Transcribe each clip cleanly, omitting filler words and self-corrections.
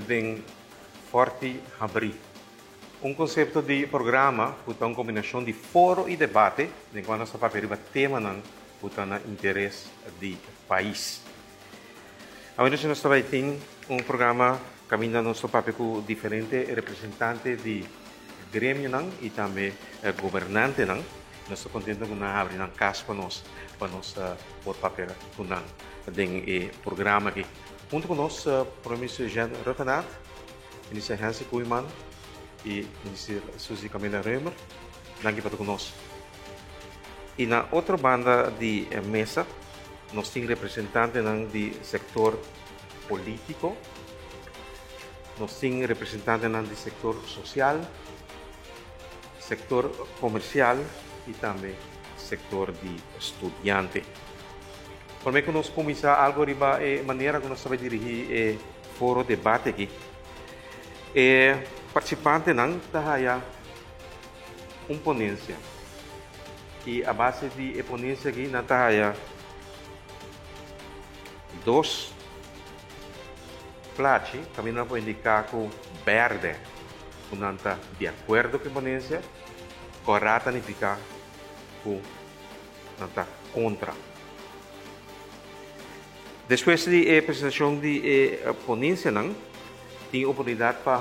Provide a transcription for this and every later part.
den Forti Habrí. Un konsepto di programa ku ta un kombinashon di foro i debate den kua nos ta papia riba temanan ku ta na interes di pais. Awendia nos ta bai tin un programa kaminda nos ta papia ku diferente representante di gremionan i tambe gobernantenan. Nos ta kontento ku nan a habri nan kas pa nos, pa nos por papia ku nan den e programa aki. Huntu ku nos Prome Minister Jean Rhuggenaath, Minister Hensley Koeiman i Minister Suzy Camelia Römer. Danki pa ta ku nos. I na otro banda di e mesa nos tin representantenan di sektor polítiko, nos tin representantenan di sektor sosial, sektor komersial i tambe sektor di studiante. Promé ku nos kuminsá algu riba e manera ku nos ta bai dirigí e foro debate aki, e partisipantenan ta haya un ponensia i a base di e ponensia aki nan ta haya dos plachi kaminda nan por indiká ku bèrdè ku nan ta di akuerdo ku e ponensia, kòrá ta nifiká ku nan ta kontra. Despues di e presentashon di e ponensianan tin oportunidat pa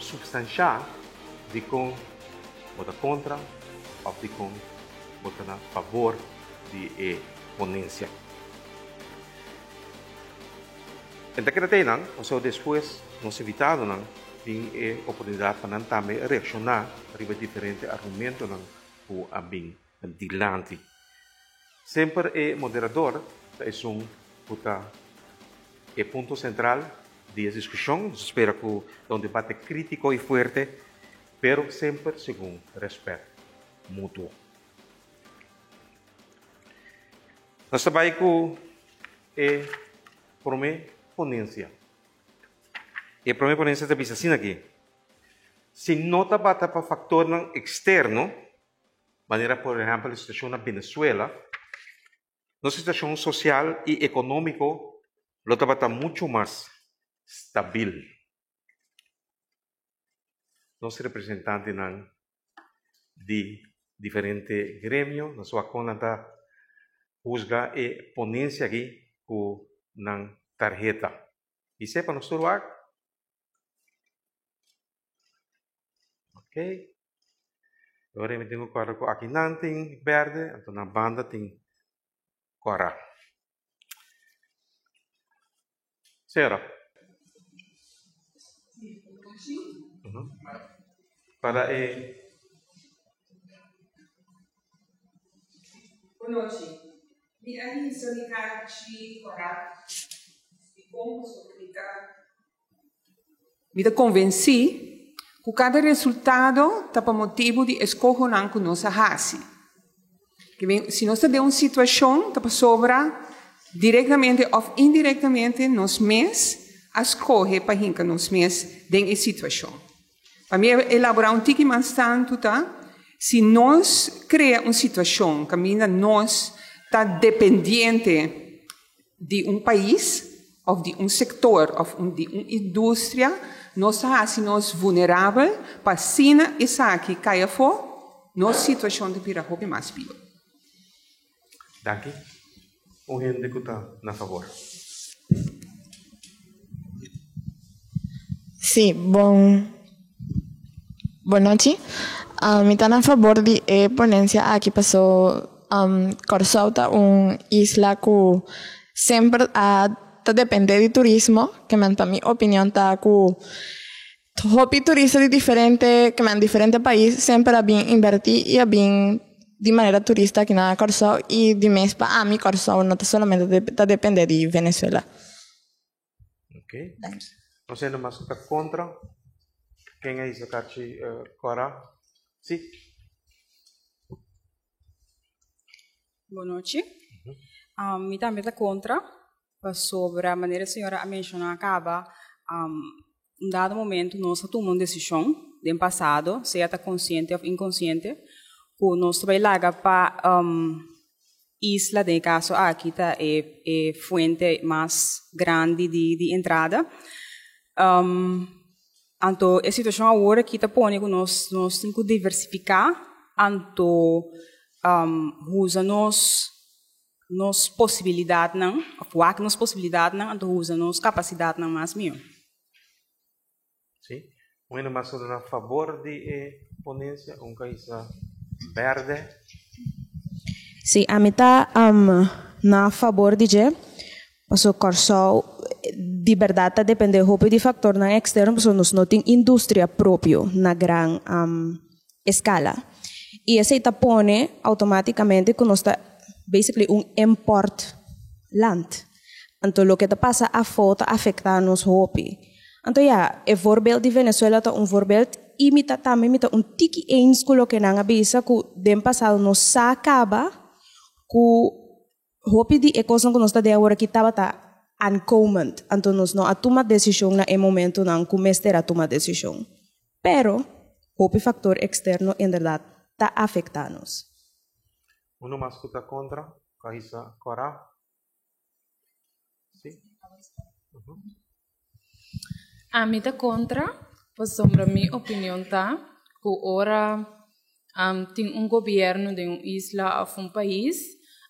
supstanshá dikon bo ta kontra òf dikon bo ta na fabor di e ponensia. E ta keda tei nan, pasobra despues nos invitadonan tin e oportunidat pa nan tambe reakshoná riba e diferente argumentonan ku a bin dilanti. Semper e moderador ta esun ku ta e punto sentral di e diskushon. Nos ta spera ku ta un debate krítiko i fuerte, pero semper segun rèspèt mutuo. Nos ta bai ku e promé ponensia. E promé ponensia ta bisa asina aki, Si no tabata pa faktornan eksterno, manera por ehèmpel e situashon na Venezuela, nos situashon sosial i ekonómiko lo tabata muchu mas stabil. Nos representantenan di diferente gremio, nos wak kon nan ta husga e ponensia aki ku nan tarheta. I sepa nos tur wak. Ok. Ora mi tin ku kòrda ku aki nan tin bèrdè, anto na banda tin kòrá. Señora. Para e. Bonochi. Mi a hisa mi karchi kòrá. Dikon pasobra mi ta. Mi ta konvensí ku kada resultado ta pa motibu di eskohonan ku nos a hasi. Si nos ta den un situashon ta pasobra direktamente òf indirektamente nos mes a skohe pa hinka nos mes den e situashon. Pa mi elaborá un tiki mas tantu ta, si nos krea un situashon kaminda nos ta dependiente di un pais of di un sector of un di un industria, nos ta haci nos vulnerabel pa asina esaki cay afo, nos situacion ta bira hopi mas pio. Danki. Un hende cu ta na favor. Sí, bon bon nochi. Mi ta na fabor di e ponencia aki paso Kòrsou ta un isla ku semper a ta dependé di turismo, ke men pa mi opinion ta ku hopi turista di diferente ke men diferente pais semper a bin invertí i a bin di manera turista aki na Kòrsou i di mes pa ami Kòrsou no ta solamente ta dependé di Venezuela. Ok. No sé nomás ku ta kontra. Ken a hisa karchi kòrá? Sí. Bonochi. Mi tambe ta kontra pasobra manera e señora a menshoná kaba un dado momento nos a tuma un desishon den pasado sea ta konsiente òf inkonsiente ku nos ta bai laga pa isla den e kaso aki ta e e fuente mas grandi di di entrada. Anto e situashon awor aki ta pone ku nos nos tin ku diversifiká anto usa nos nos posibilidatnan òf wak nos posibilidatnan anto usa nos kapasidatnan mas mihó. Sí. Un hende mas na fabor di e ponensia, un kaisa berde. Sí, ami ta na fabor di dje, paso Kòrsou di bèrdat ta dependé hopi di faktornan eksterno pasobra nos no tin industria propio na gran eskala. I esei ta pone outomátikamente ku nos ta basically un import land. Anto loke ta pasa afó ta afektá nos hopi. Anto ya, e voorbeeld di Venezuela ta un voorbeeld i mi ta tambe mi ta un tiki eens ku loke nan a bisa ku den pasado nos sa kaba ku hopi di e kosnan ku nos ta den aworakí tabata aankomend. Anto nos no a tuma desishon na e momentonan ku mester a tuma desishon. Pero hopi faktor eksterno inderdat ta afektá nos. Uno mas ku ta kontra, ku a hisa kòrá. Sí. Ami ta kontra, pasobra mi opinion ta ku ora tin un gobièrnu den un isla òf un pais,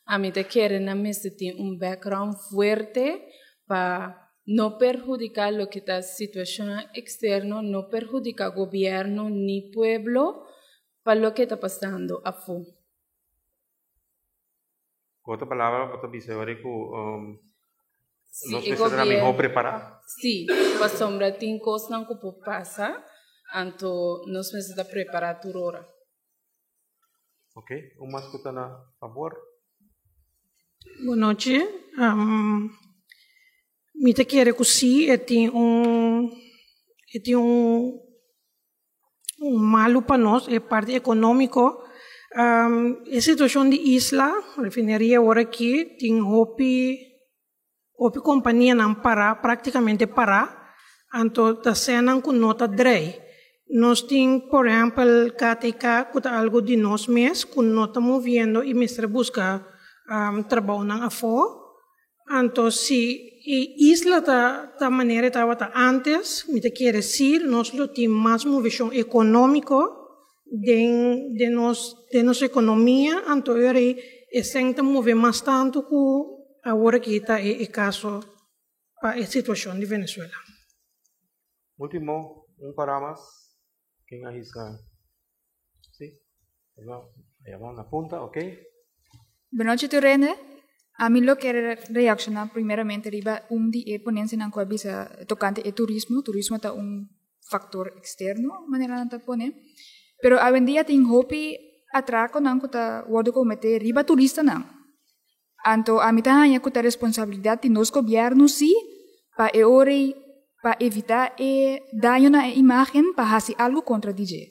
ami ta kere nan mester tin un background fuerte pa no perhudiká loke ta situashon eksterno, no perhudiká gobièrnu ni pueblo pa loke ta pasando afó. Ku otro palabra bo ta bisa ora ku nos mester ta mihó prepará? Sí, pasobra tin kosnan ku por pasa, anto nos mester ta prepará tur ora. Ok, un mas ku ta na fabor? Bon nochi. Mi ta kere ku sí e tin un e tin un un malu pa nos e parti ekonómiko. E situashon di isla, refineria awor aki tin hopi hopi kompanianan pará, praktikamente pará, anto ta senan ku no ta drei. Nos tin por ehèmpel KTK ku ta algu di nos mes ku no ta moviendo i mester buska trabounan afó. Anto si e isla ta ta manera e tabata antes, mi ta kere sir nos lo tin mas moveshon ekonómiko den den nos den nos ekonomia, anto e ora ei e sèn ta move mas tantu ku awor aki ta e e kaso pa e situashon di Venezuela. Ultimo, un para mas. Ken a hisa? Sí. Allá na punta, ok. Bonochi tur hende. Ami lo kier reacciona primeramente riba un di e ponencianan cu a bisa tocante e turismo. Turismo ta un factor externo, manera nan ta pone. Pero awendia tin hopi atraconan cu ta wordo comete riba turistanan. Anto ami ta haña ku ta responsabilidat di nos gobièrnu sí pa e ora ei pa evitá e daño na e imágen pa hasi algu kontra di dje.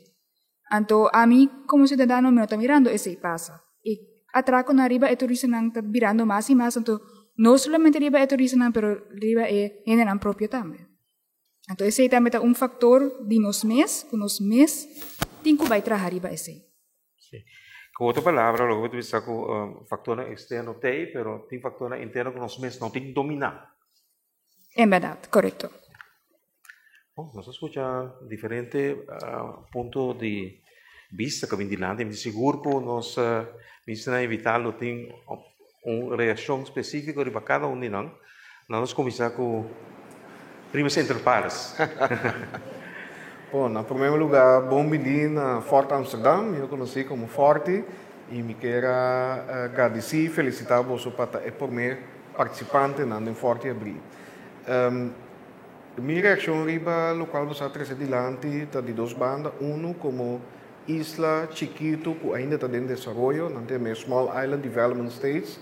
Anto ami komo siudadano mi no ta mirando esei pasa. E atrakonan riba e turistanan ta birando mas i mas anto no solamente riba e turistanan pero riba e hendenan propio tambe. Anto esei tambe ta un faktor di nos mes ku nos mes tin ku bai traha riba esei. Sí. Ku otro palabra, loke bo ta bisa ku faktornan eksterno t'ei, pero tin faktornan interno ku nos mes no tin dominá. En bèrdat, korekto. Bon, nos a skucha diferente punto di bista ku a bin dilanti. Mi ta sigur ku nos ministernan invitá lo tin un reakshon spesífiko riba kada un di nan. Nan nos kuminsá ku Primus Inter Pares. Bon, na promé lugá bon bini na Fort Amsterdam, mihó konosí komo Forti, i mi kier a gradisí i felisitá boso pa ta e promé partisipantenan den Forti Abrí. Mi reakshon riba lokual boso a trese dilanti ta di dos banda, unu komo Isla chikitu ku ainda ta den desaroyo, nan ta yama e Small Island Development States,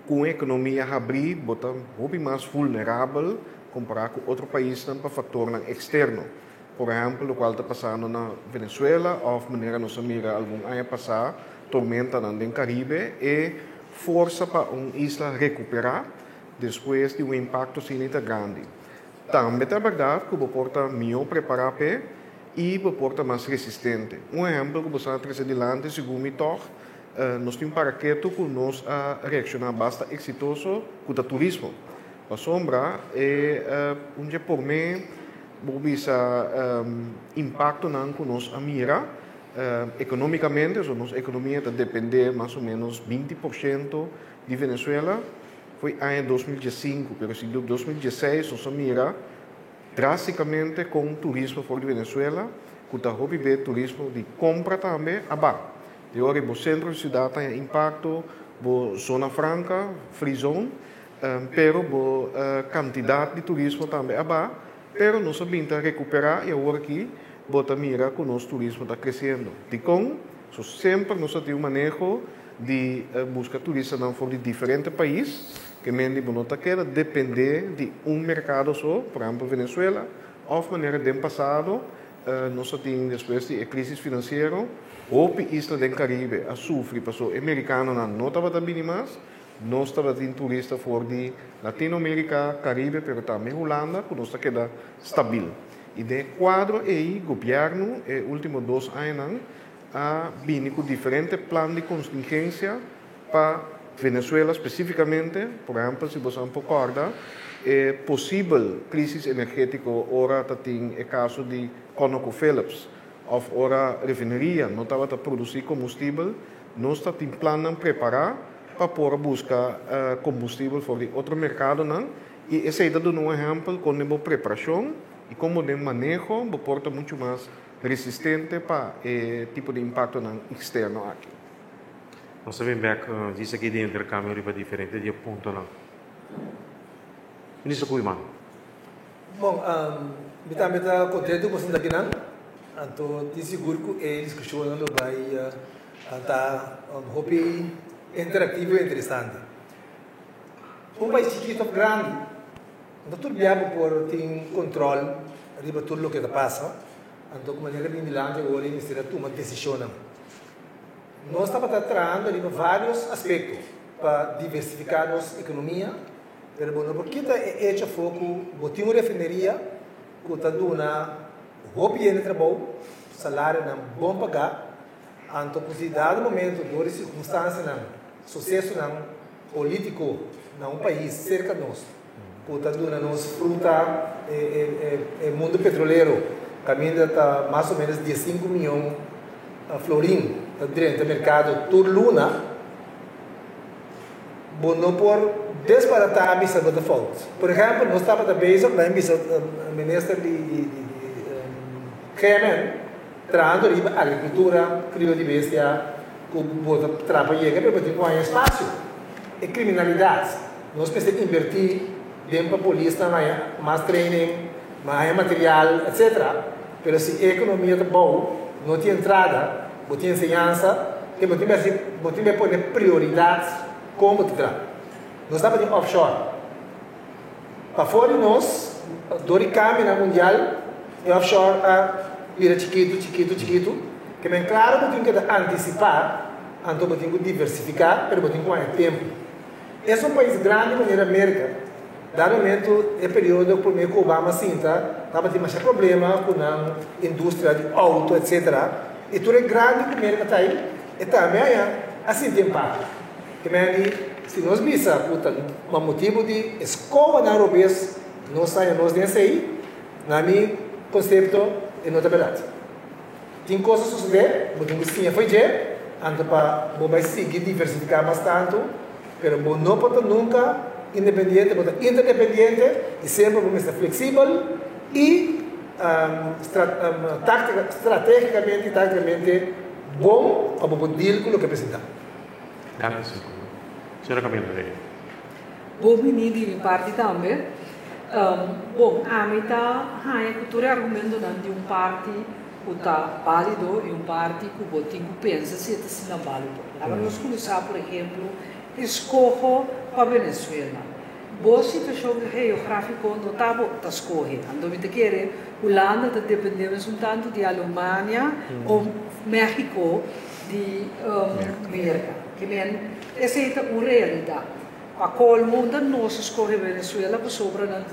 ku un ekonomia habrí bo ta hopi mas vulnerabel kompará ku otro paisnan pa faktornan eksterno. Por ehèmpel lokual ta pasando na Venezuela òf manera nos a mira algun aña pasá tormentanan den Karibe, e forsa pa un isla rekuperá despues di un impakto asina ta grandi. Tambe ta bèrdat ku bo por ta mihó prepará p'e i bo por ta mas resistente. Un ehèmpel ku bo sa trese dilanti segun mi tòg, nos tin para ketu ku nos a reakshoná basta eksitoso ku ta turismo. Pasobra e un dje promé bo bisa impaktonan ku nos a mira ekonómikamente, so nos ekonomia ta dependé mas o ménos 20% di Venezuela, foi aña 2015, pero si 2016 nos a mira drástikamente kon turismo for di Venezuela, ku ta hopi be turismo di kompra tambe, a baha. Di ora bo sentro di siudat ta impakto, bo zona franka, free zone, pero bo kantidat di turismo tambe a baha, pero nos a bin ta rekuperá i awor aki bo ta mira ku nos turismo ta kresiendo. Dikon? So semper nos a tin un maneho di buska turistanan for di diferente pais, ke men di bo no ta keda dependé di un merkado so, por ehèmpel Venezuela, òf manera den pasado nos a tin despues di e krísis finansiero, hopi isla den Karibe a sufri pasobra e merikanonan no tabata bini mas. Nos tabatin turista for di Latinoamérika, Karibe pero tambe Hulanda ku nos ta keda stabil. I den e kuadro ei gobièrnu e último 2 añanan a bini ku diferente plan di kontingensia pa Venezuela spesífikamente. Por ehèmpel si boso por kòrda e posibel krísis energétiko ora ta tin e kaso di ConocoPhillips òf ora refineria no tabata produsí kombustibel, nos ta tin plannan prepará pa por buska kombustibel for di otro merkadonan i esei ta duna un ehèmpel kon den bo preparashon i komo den maneho bo por ta muchu mas resistente pa e tipo di impaktonan eksterno aki. Nos ta bin bèk djis aki den interkambio riba diferente di e puntonan. Minister Koeiman. Bon, mi tambe ta kontentu ku boso ta akinan. Anto tin sigur ku e diskushonnan lo bai ta hopi interaktivo i interesante. Un pais chikitu òf grandi, no ta tur bia bo por tin kontròl riba tur loke ta pasa. Anto ku manera bin dilanti awor e mester a tuma desishonnan. Nos tabata trahando riba vários aspekto pa diversifiká nos ekonomia, pero bo no por kita e echo afó ku bo tin un refineria ku ta duna hopi hende trabou, salarionan bon pagá, anto ku si dado momento dor di sirkunstansianan, susesonan polítiko na un pais serka nos ku ta duna nos fruta e mundu petrolero kaminda ta mas o menos 15 mion florin ta drenta merkado tur luna, bo no por desbaratá bisa bo ta fout. Por ehèmpel, nos tabata bezig, nan bisa minister di GMN, trahando riba agrikultura, krio di bestia, ku bo ta traha pa yega, pero bo tin ku haña espasio. E kriminalidat, nos mester invertí den pa polisnan haña mas training, haña material, etcetera. Pero si e ekonomia ta bou, no tin entrada, bo tin enseñansa, ke bo tin mester bo tin mester pone prioridat kon bo ta traha. Nos tabatin offshore. Pafó di nos, dor di kambionan mundial, e offshore a bira chikitu, chikitu, chikitu. Ke men klaro bo tin keda antisipá, anto bo tin ku diversifiká, pero bo tin ku haña tempu. Es un pais grandi manera Merka. Dado momento e periodo prome ku Obama sinta tabatin masha problema ku nan industria di auto etc. I tur e grandi ku Merka ta ei e tambe haña a sinti impakto. Ke men di si nos bisa ku ta pa motibu di e skobanan robes nos haña nos den esei, na mi konsepto e no ta bèrdat. Tin kos a sosodé, bo tin ku siña fo'i dje, anto pa bo bai sigui diversifiká mas tantu, pero bo no por ta nunka independiente, bo ta interdependiente i semper bo mester fleksibel i stratégikamente i táktikamente bon pa bo por deal ku loke presentá. Danki, señor Koeiman. Señora Camila Reyes. Bon bini di mi parti tambe. Bon, ami ta haña ku tur e argumentonan di un parti ku ta bálido i un parti ku bo tin ku pensa si e ta asina bálido. Laga nos kuminsá, por ehemplo, eskoho pa Venezuela. Bo situashon geográfiko no ta bo ta skohe. Anto mi ta kere Hulanda ta dependé mes un tantu di Alemania o México di Merka. Ke men esei ta un realidat. Pa colmo ta nos a scoge Venezuela pasobra nan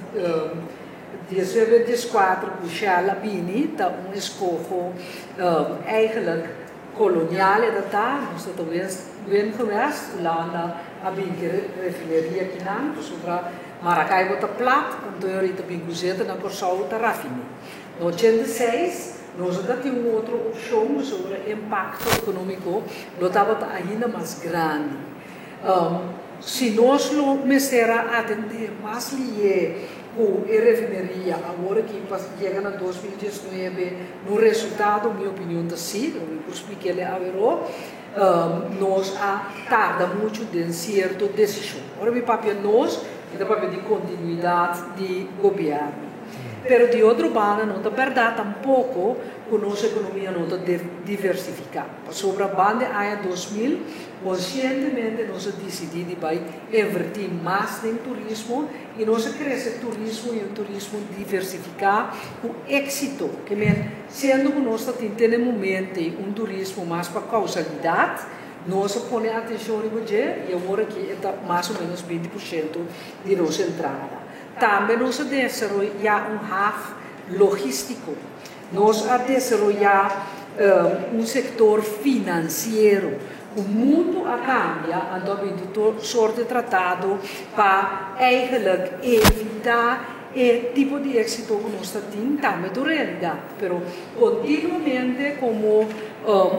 19 14 cu Shell a bini ta un escoho eigenlijk colonial e ta ta, nos ta ta win geweest, Hulanda a bini cu e refineria akinan pasobra. Maracaibo ta plat, anto e ora ta bin ku zeta na Kòrsou ta rafiné. Na 86 nos a tin un otro opshon sobre impakto ekonómiko lo tabata ainda mas grandi. Si nos lo mester a atendé mas lihé ku e refineria awor aki pa yega na 2019 no resultado, mi opinion ta sí, lo mi por splik'é aweró, nos a tarda muchu den sierto desishon. Ora mi papia nos, mi ta papia di kontinuidat di gobièrnu. Pero di otro banda no ta bèrdat tampoko ku nos ekonomia no ta diversifiká. Pasobra banda aña 2000, konsientemente nos a disidí di bai invertí mas den turismo i nos a krese turismo i un turismo diversifiká ku éksito. Ke men, siendo ku nos ta tin te na e momento un turismo mas pa kousalidat, nos a pone atenshon riba dje i awor aki e ta mas o ménos 20% di nos entrada. Tambe nos a desaroyá un haf logístiko. Nos a desaroyá un sektor finansiero. E mundu a kambia, anto a bin tur sorto di tratado pa eigenlijk evitá e tipo di éksito ku nos tin, tambe ta realidat. Pero kontinuamente komo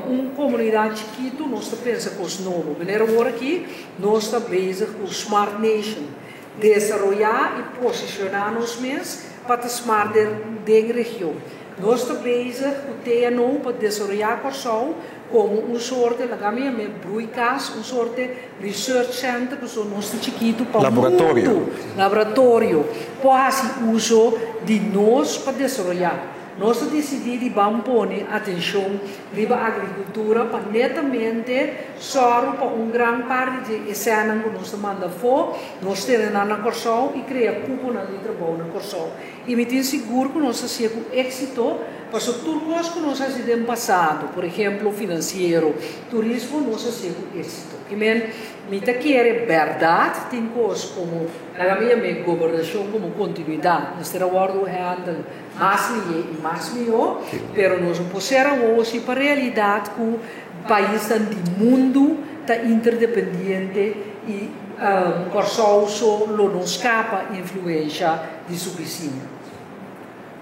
un komunidat chikitu nos ta pensa kos nobo. Manera awor aki nos ta bezig ku Smart Nation, desaroyá i posishoná nos mes pa ta smart den region. Nos ta bezig ku TNO pa desaroyá Kòrsou komo un sorto, laga mi yam'é broeikas, un sorto research center, ku nos ta chikitu pa Laboratorio. Mundu, laboratorio, por hasi uso di nos pa desaroyá. Nos a disidí di ban pone atenshon riba agrikultura pa netamente sòru pa un gran parti di e sènnan ku nos ta manda afó, nos tene nan na Kòrsou i krea kuponan di trabou na Kòrsou. I mi tin sigur ku nos a hasié ku éksito, pasobra tur kos ku nos a hasi den pasado, por ehemplo finansiero, turismo, nos a hasié ku éksito. Ke men, mi ta kere bèrdat tin kos komo, laga mi yam'é gobernashon komo kontinuidat, mester a wòrdu handle mas lihé i mas mihó, pero nos no por sera wowo si pa realidat ku paisnan di mundu ta interdependiente i Kòrsou so lo no skapa influensha di su bisiña.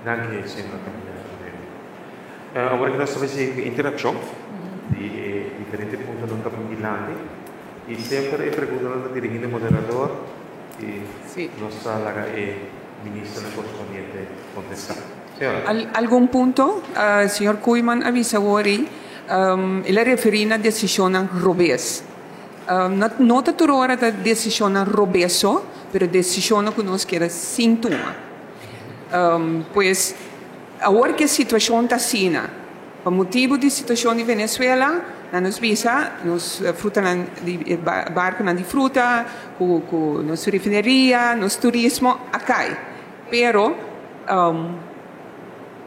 Danki, señora Camila Aurelio. Awor ku nos ta hasi interakshon di e diferente puntonan ta bin dilanti i semper e preguntanan ta dirigí na e moderador i nos ta laga e ministernan korespondiente kontestá. Señora. Algun punto, señor Koeiman a bisa awor ei, el a referí na desishonnan robes. No ta tur ora ta desishonnan robes so, pero desishonnan ku nos keda sin tuma. Pues, awor ku e situashon ta asina, pa motibu di situashon di Venezuela, nan nos bisa nos frutanan di barkunan di fruta, ku ku nos refineria, nos turismo a kai. Pero,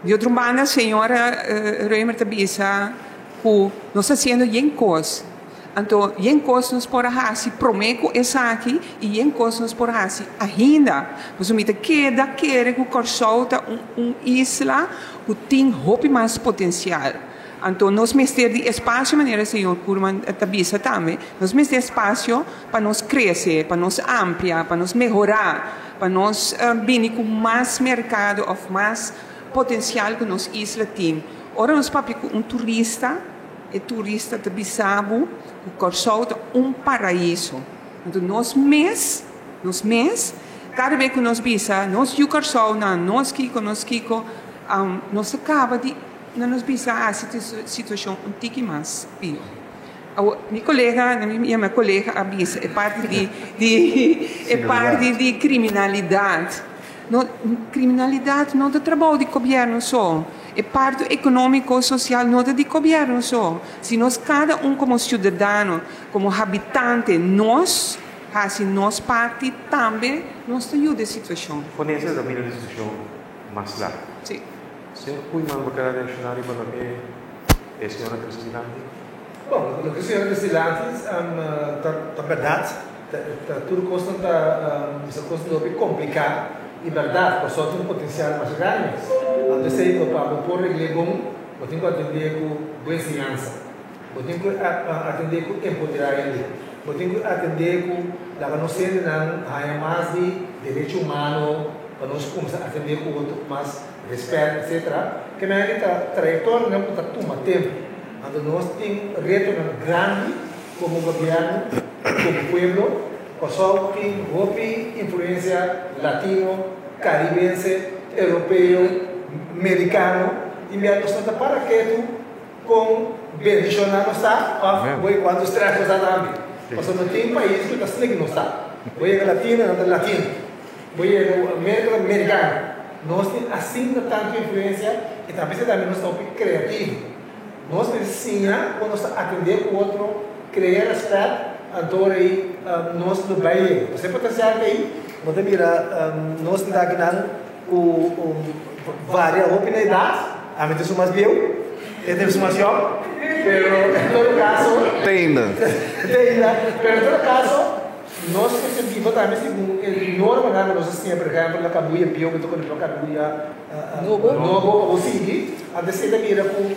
di otro banda señora Römer ta bisa ku nos ta hasiendo yen kos. Anto yen kos nos por a hasi promé ku esaki i yen kos nos por hasi ainda. Pasobra mi ta keda kere ku Kòrsou ta un un isla ku tin hopi mas potensial. Anto nos mester di espasio manera señor Koerman ta bisa tambe, nos mester espasio pa nos krese, pa nos amplia, pa nos mehorá, pa nos bini ku mas merkado òf mas potensial ku nos isla tin. Ora nos papia ku un turista, E turista ta bisa bo ku Kòrsou ta un paraiso. Anto nos mes, nos mes, kada bes ku nos bisa nos yu Kòrsounan, nos kiko, nos kiko, nos ta kaba di na nos bisa hasi e situashon un tiki mas pió. Awor, mi kolega, mi yama kolega a bisa e parti di di e parti di kriminalidat. No, kriminalidat no ta trabou di gobièrnu so. E parti ekonómiko, sosial no ta di gobièrnu so. Si nos kada un komo siudadano, komo habitante, nos hasi nos parti tambe nos ta yuda e situashon. Ponencia ta mira e situashon mas largu. Si. Señor Koeiman bo keda reakshoná riba loke e señora trese dilanti? Bon, loke e señora trese dilanti ta bèrdat. Ta tur kosnan ta bisa kosnan hopi kompliká i bèrdat Kòrsou tin un potensial masha grandi mes. Anto esei bo pa bo por regl'é bon bo tin ku atendé ku bo enseñansa, bo tin ku atendé ku empoderá hende, bo tin ku atendé ku laga nos hendenan haña mas di. derecho humano, pa nos kuminsá atendé ku otro ku mas rèspèt, etsetera. Ke manera ta trayektorianan ku ta tuma tempu. Anto nos tin retonan grandi komo gobièrnu, komo pueblo. Kòrsou tin hopi influensia latino, karibense, europeo, merikano. Tin bia nos no ta para ketu kon bendishoná nos ta òf bo kuantu strès nos ta tambe. Pasobra no tin pais ku ta asina ku nos ta. Bo yega latino, nan ta latino. Bo yega Merka, ta merikano. Nos tin asina tantu influensia i ta bisa tambe nos ta hopi kreativo. Nos mester siña kon nos ta atendé ku otro, krea rèspèt, anto ora ei nos lo bai yega. Pasobra e potensial ta ei, bo ta mira nos tin akinan ku varia hopi na edat, ami ta esun mas bieu, e ta esun mas yòn, pero en todo kaso, Te ainda. Te ainda, pero en todo kaso nos mester biba tambe segun e normanan ku nos a siña, por ehèmpel na kabuya bieu bo ta kone pa kabuya nobo pa bo sigui, anto esei ta mira ku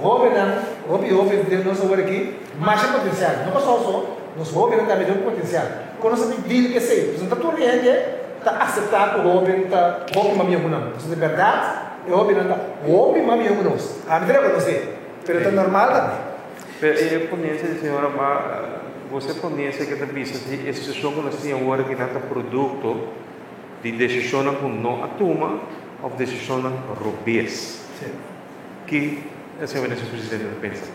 hóbennan, hopi hóben den nos awor aki masha potensial, no pasobra so, nos hóbennan tambe tin potensial, kon nos ta bin deal ku esei? Pasobra no ta tur hende ta aseptá ku hóben ta hopi mas mihó ku nan. Pasobra di bèrdat e hóbennan ta hopi mas mihó ku nos. Ami ta rekonosé, pero ta normal tambe. Pero e ponencia di señora ma bo e ponencia ke ta bisa si e situashon ku nos tin awor aki nan ta produkto di desishonnan ku no a tuma òf desishonnan robes. Ki e señor minister presidente ta pensa?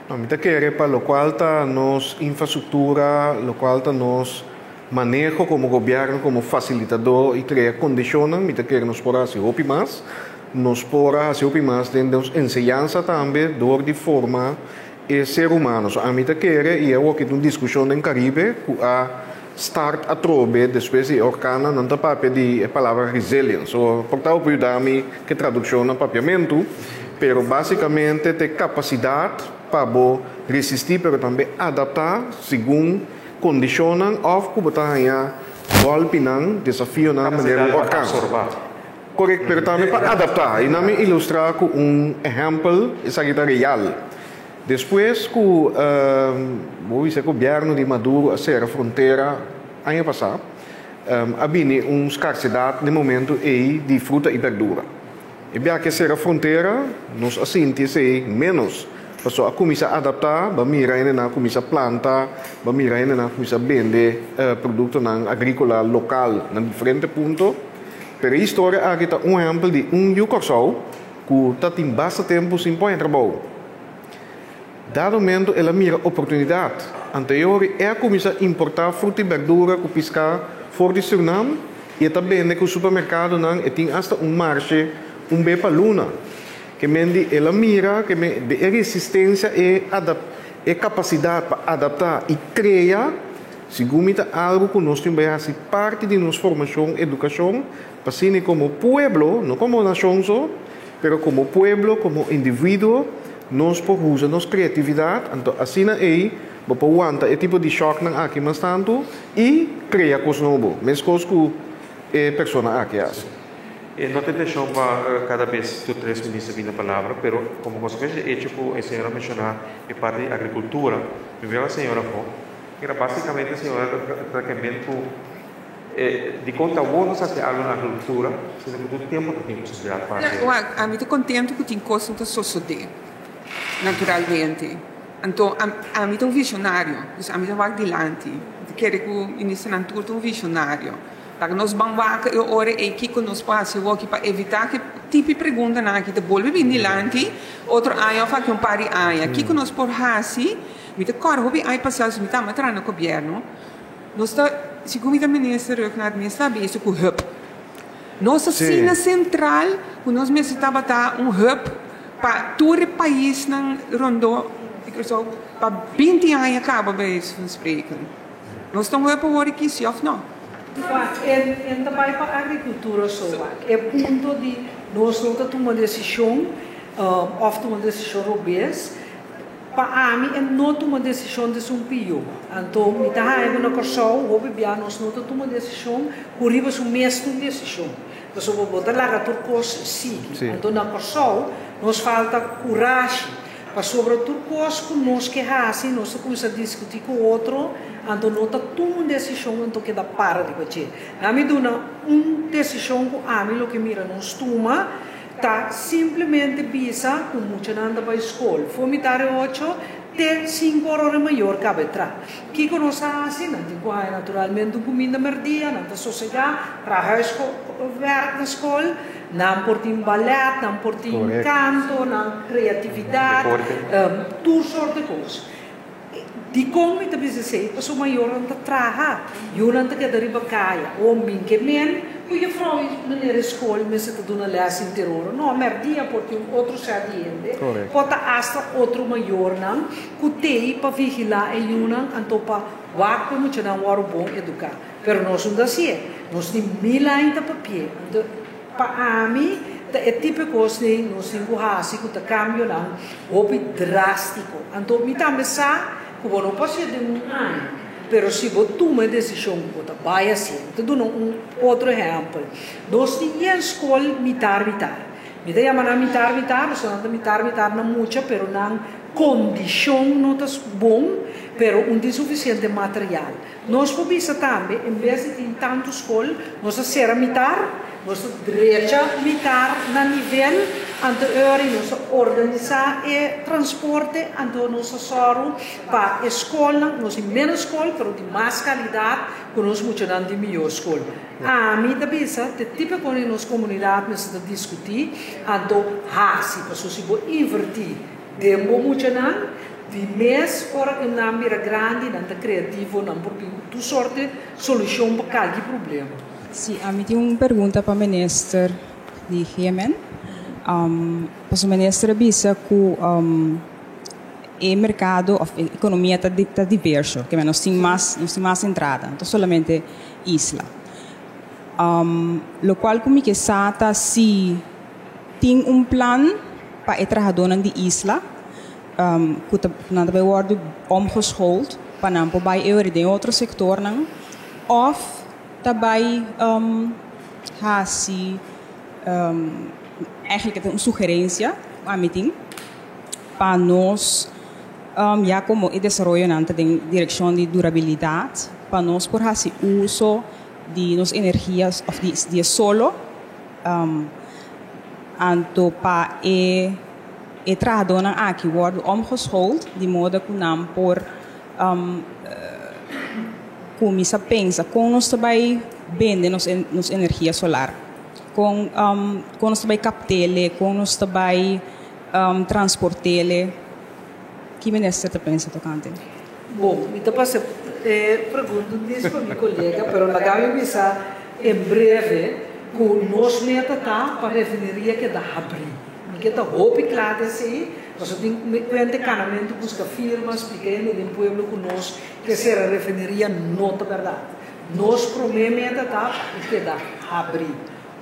No, mi ta kere pa lokual ta nos infrastruktura, lokual ta nos maneho komo gobièrnu, komo fasilitadó i krea kondishonnan, mi ta kere nos por hasi hopi mas. Nos por a hasi hopi mas den nos enseñansa tambe dor di forma e ser humano. So ami ta kere i awor ki ta un diskushon den Karibe ku a start atrobe despues di e orkannan, nan ta papia di e palabra resilience. So por ta bo por yuda mi ku e tradukshon na papiamentu, pero basikamente ta e kapasidat pa bo resistí pero tambe adaptá segun Kondishonnan òf ku bo ta haña gòlpinan, desafionan manera un orkan. Korekt, pero tambe pa adaptá. I nan mi ilustrá ku un ehèmpel, esaki ta real. Despues ku bo bisa e gobièrnu di Maduro a sera frontera aña pasá, a bini un skarsedat den momentu ei di fruta i bèrdura. E bia ke sera frontera, nos a sinti esei ménos. Pasobra a kuminsá adaptá, bo a mira hendenan a kuminsá planta, bo a mira hendenan a kuminsá bende produktonan agríkola lokal na diferente punto. Pero e historia aki ta un ehèmpel di un yu Kòrsou ku ta tin basta tempu sin pon e trabou. Dado momento el a mira oportunidat. Anterior e a kuminsá importá fruta i bèrdura ku piská for di Surnam i e ta bende ku supermerkadonan, e tin asta un marshe un be pa luna. Ke men di el a mira ke men di e resistensia e adap e kapasidat pa adaptá i krea, segun mi ta algu ku nos tin bai hasi parti di nos formashon, edukashon, pa asina komo pueblo, no komo nashon so, Pero komo pueblo, komo individuo, nos por usa nos kreatividat, anto asina ei bo por wanta e tipo di shòknan aki mas tantu i krea kos nobo, meskos ku e persona aki a hasi. E no ta intenshon pa kada bes tur tres minister bini na palabra, pero komo konsekuensia di echo ku e señor a menshoná e parti di agrikultura, mi mira la señora afó, mira basikamente e señora ta kemben ku Dikon ta awor nos hasi algu na agrikultura, sino ku tur tempu ta tin posibilidat pa hasi. Wak, ami ta kontentu ku tin kosnan ta sosodé naturalmente. Anto ami ta un visionario, dus ami ta wak dilanti. Mi ta kere ku ministernan tur ta un visionario. Laga nos ban wak e ora ei kiko nos por hasi awoki pa evitá ku e tipo di preguntanan aki ta bolbe bin dilanti otro aña òf aki un par di aña. Kiko nos por hasi? Mi ta kòrda hopi aña pasá, mi tamba traha na gobièrnu. Nos ta, segun mi ta minister Rhuggenaath mes ta bisa ku hub. Nos ta asina sentral ku nos mester tabata un hub pa tur e paisnan rondó di Kòrsou pa binti aña kaba bij wijze van spreken. Nos ta un hub awor aki si òf no? Wak, en ta bai pa agrikultura so wak. E punto di nos no ta tuma desishon òf tuma desishon robes. Pa ami e no tuma desishon des un pio. Anto mi ta haña ku na Kòrsou hopi bia nos no ta tuma desishon ku riba su mes ta un desishon. Pasobra bo ta laga tur kos sigui. Anto na Kòrsou nos falta kurashi. Pasobra tur kos ku nos ke hasi, nos ta kuminsá diskutí ku otro, anto no ta tuma un desishon anto keda para riba dje. Na mi duna un desishon ku ami loke mira nos tuma ta simplemente bisa ku muchanan ta bai skol for mitar e ocho te sinku ora ora e mayor kaba e tra. Kiko nos a hasi? Nan tin ku haña naturalmente un kuminda merdia, nan ta sosegá, traha huiswerk na skol, nan por tin balèt, nan por tin kanto, nan kreatividat, tur sort di kos. Dikon mi ta bisa esei? Pasobra mayornan ta traha, yunan ta keda riba kaya. O min ke men ku jufrou i meneer e skol mester ta duna lès henter ora. No, mèrdia por tin un otro sèt di hende, por ta asta otro mayornan ku t'ei pa vigilá e yunan anto pa wak ku e muchanan wòrdu bon eduká. Pero nos no ta hasié. Nos tin mil aña ta papi'é. Anto pa ami ta e tipo e kosnan nos tin ku hasi ku ta kambionan hopi drástiko. Anto mi tambe sa ku bo no por hasié den un aña, pero si bo tuma e desishon ku bo ta bai hasié. Mi ta duna un otro ehèmpel. Nos tin yen skol mitar mitar. Mi ta yama nan mitar mitar pasobra nan ta mitar mitar na mucha pero nan kondishon no ta bon, pero un tin sufisiente material. Nos por bisa tambe, en bes di tin tantu skol, nos a sera mitar, nos a drecha mitar na nivel, anto e ora nos a organisá e transporte, anto nos a sòru pa e skolnan, nos tin ménos skol, pero di mas kalidat ku nos muchanan di mihó skol. Ami ta bisa, te tipo kon den nos komunidat mester ta diskutí, anto hasi, pasobra si bo invertí den bo muchanan, Di mes ora ku nan bira grandi, nan ta kreativo, nan por bin ku tur sorte solushon pa kalki problema. Si, ami tin un pergunta pa minister di GMN. Pasobra minister a bisa ku e merkado òf e ekonomia ta ta diverso, ke nos tin mas nos tin mas entrada, no ta solamente isla. Lokual ku mi ke sa ta si tin un plan pa e trahadónan di isla ku ta nan ta bai wòrdu omgeschoold pa nan por bai euri den otro sektornan òf ta bai hasi eigenlijk e ta un sugerensia ku ami tin pa nos ya komo e desaroyonan ta den direkshon di durabilidat pa nos por hasi uso di nos energia òf di e solo anto pa e E trahadónan aki wòrdu omgeschoold di moda ku nan por kuminsá pensa kon nos ta bai bende nos nos energia solar, kon kon nos ta bai kapt'ele, kon nos ta bai transport'ele. Ki minister ta pensa tokante? Bon, mi ta pasa e pregunta un dis pa mi kolega, pero laga mi bisa en breve ku nos meta ta pa refineria keda habrí. Mi ke ta hopi kla di esei, pasobra tin kuente kanamentu buska firma, splika hende den pueblo ku nos ke sera refineria no ta bèrdat. Nos promé meta ta pa e keda habrí.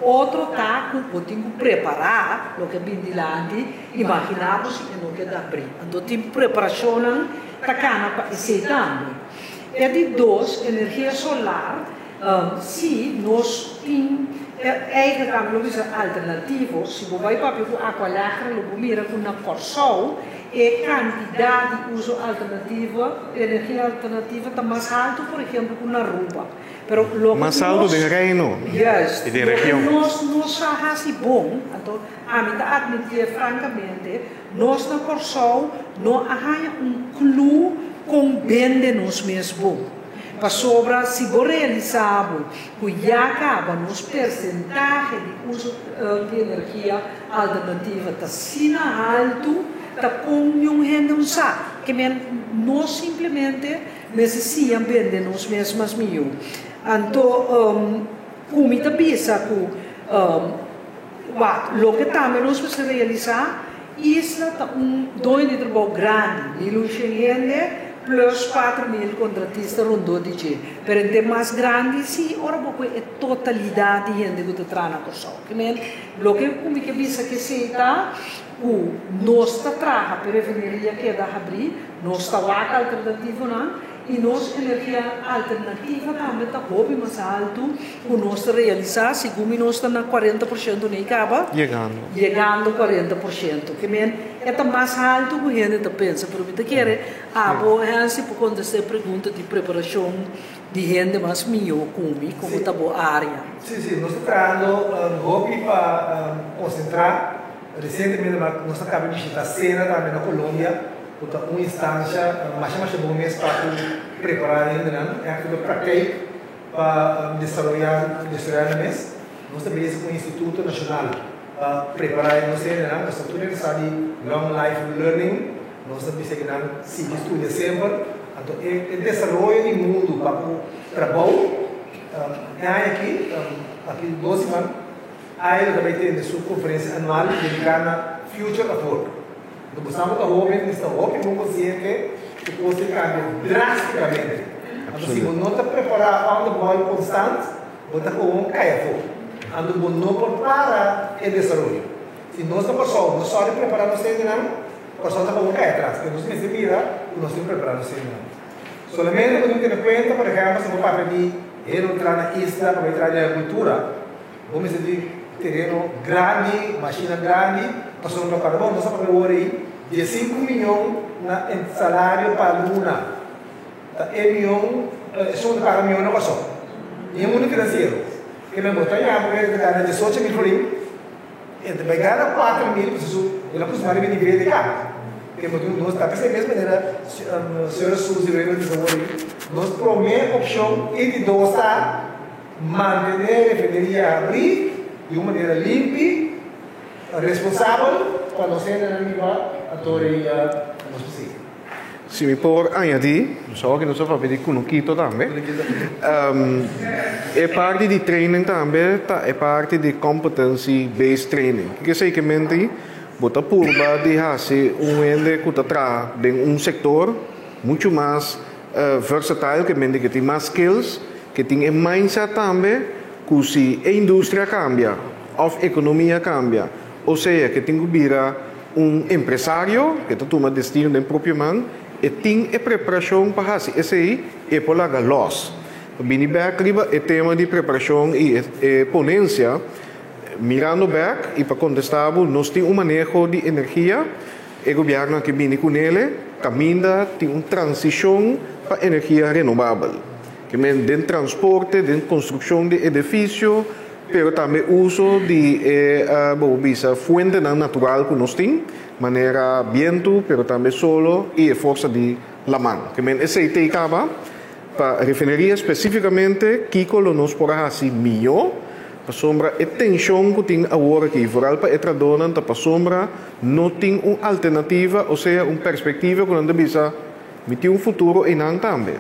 Otro ta ku bo tin ku prepará loke a bin dilanti, imaginá bo si e no keda habrí. Anto tin preparashonnan ta kana pa esei tambe. E di dos, energia solar. Sí, nos tin eigenlijk ami lo bisa alternativo. Si bo bai papia ku Aqualectra lo bo mira ku na Kòrsou e kantidat di uso alternativo, energia alternativa ta mas haltu por ehempel ku na Aruba. Pero loke Mas haltu nos den Reino Juist, i den loke region. nos no sa hasi bon, anto ami ta atmitié frankamente, nos na Kòrsou no a haña un clue kon bende nos mes bon. Pasobra si bo realisá bo ku ya kaba nos persentahe di uso di energia alternativa ta asina haltu, ta kon niun hende un sa. Ke men nos simplemente mester siña bende nos mes mas mihó. Anto ku mi ta bisa ku wak loke tambe nos mester realisá, Isla ta un doño di trabou grandi, 1100 hende plus 4000 kontratista rondó di dje. Pero hende mas grandi si ora bo koe e totalidat di hende ku ta traha na Kòrsou. Ke men, loke ku mi ke bisa ke esei ta ku nos ta traha pa e refineria keda habrí, nos ta wak alternativonan. I nos energia alternativa tambe ta hopi mas haltu ku nos ta realisá, segun mi nos ta na 40% nei kaba. Yegando. Yegando 40%. Ke men e ta mas haltu ku hende ta pensa, pero mi ta kere abo Hensi por kontestá e pregunta di preparashon di hende mas mihó ku mi, komo ta bo área. Sí, sí, nos ta trahando hopi pa konsentrá. Resientemente nos a kaba di bishitá Sena tambe na Colombia. Ku ta un instansha masha masha bon mes pa ku prepará hendenan ègt riba praktijk pa desaroyá desaroyá nan mes. Nos ta bezig ku un instituto nashonal pa prepará nos hendenan. Nos ta tur hende sa di long life learning. Nos ta bisa ku nan sigui studia semper. Anto e desaroyo di mundu pa ku trabou e aña aki, aki dos siman, AELO ta bai tende su konferensia anual dediká na Future of Work. Anto bo sa bo ta hoben mester ta hopi bon konsiente ku kos ta kambia drástikamente. Anto si bo no ta prepará on the ball konstant, bo ta gewoon kai afó. Anto bo no por para e desaroyo. Si nos na Kòrsou no sòri prepará nos hendenan, Kòrsou ta gewoon kai atras. Pero nos mester mira ku nos tin prepará nos hendenan. Solamente bo tin ku tene kuenta, por ehèmpel, si bo papia di hende ku traha na isla pa bai traha di agrikultura, Bo mester di tereno grandi, mashina grandi, pasobra pa para bon nos a papia awor ei 15 miyon na salario pa luna. Ta e miyon, esun ta paga miyon na Kòrsou. Den e mundu finansiero, ke men bo ta yama ku e ta gana 18 mil florin, e ta bai gana 4 mil pasobra su el a kustumá riba e nivel di kaba. Ke motibu nos ta p'esei mes manera señora Suzy Reynold bisa awor ei, nos promé opshon i di dos ta, Mantené refineria habrí di un manera limpi, responsabel pa nos hendenan riba atoria nos p'esei. Si mi por añadí, só ke nos a papia di kunukito tambe, e parti di training tambe ta e parti di competency based training. Kiko esei ke menti? Bo ta purba di hasi un hende ku ta traha den un sektor muchu mas versatile, ke menti ke tin mas skills, Ke tin e mindset tambe ku si e industria kambia òf ekonomia kambia, o sea ke tin ku bira un empresario ke ta tuma destino den propio man, e tin e preparashon pa hasi esei, e por laga lòs. Pa bini bèk riba e tema di preparashon i e ponensia, mirando bèk i pa kontestá bo, nos tin un maneho di energia, e gobièrnu a ke bini kunele, kaminda tin un transishon pa energia renobabel. Ke men den transporte, den konstrukshon di edifisio, pero tambe uso di e bo por bisa fuentenan natural ku nos tin, manera bientu, pero tambe solo i e forsa di laman. Ke men esei t'ei kaba pa refineria spesífikamente kiko lo nos por a hasi mihó, pasobra e tenshon ku tin awor aki, vooral pa e trahadónan, ta pasobra no tin un alternativa, osea un perspektiva ku nan ta bisa mi tin un futuro einan tambe.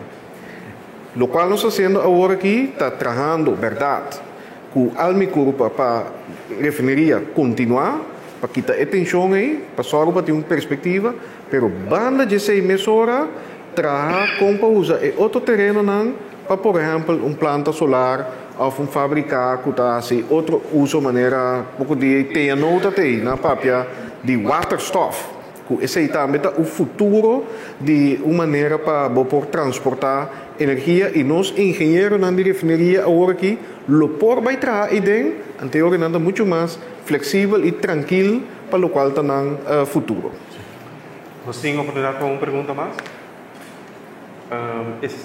Lokual nos ta hasiendo awor aki ta trahando bèrdat ku al mi kurpa pa refineria kontinuá, pa kita e tenshon ei, pa sòru pa tin un perspektiva, pero banda dje esei mesora traha kon pa usa e otro terenonan pa por ehèmpel un planta solar òf un fábrika ku ta hasi otro uso manera poko di TNO ta tei nan papia di waterstof. Ku esei tambe ta un futuro di un manera pa bo por transportá energia i nos ingenieronan di refineria awor aki lo por bai traha eiden, anteor nan ta muchu mas fleksibel i trankil pa lokual ta nan futuro. Nos tin oportunidat pa un pregunta mas? Es,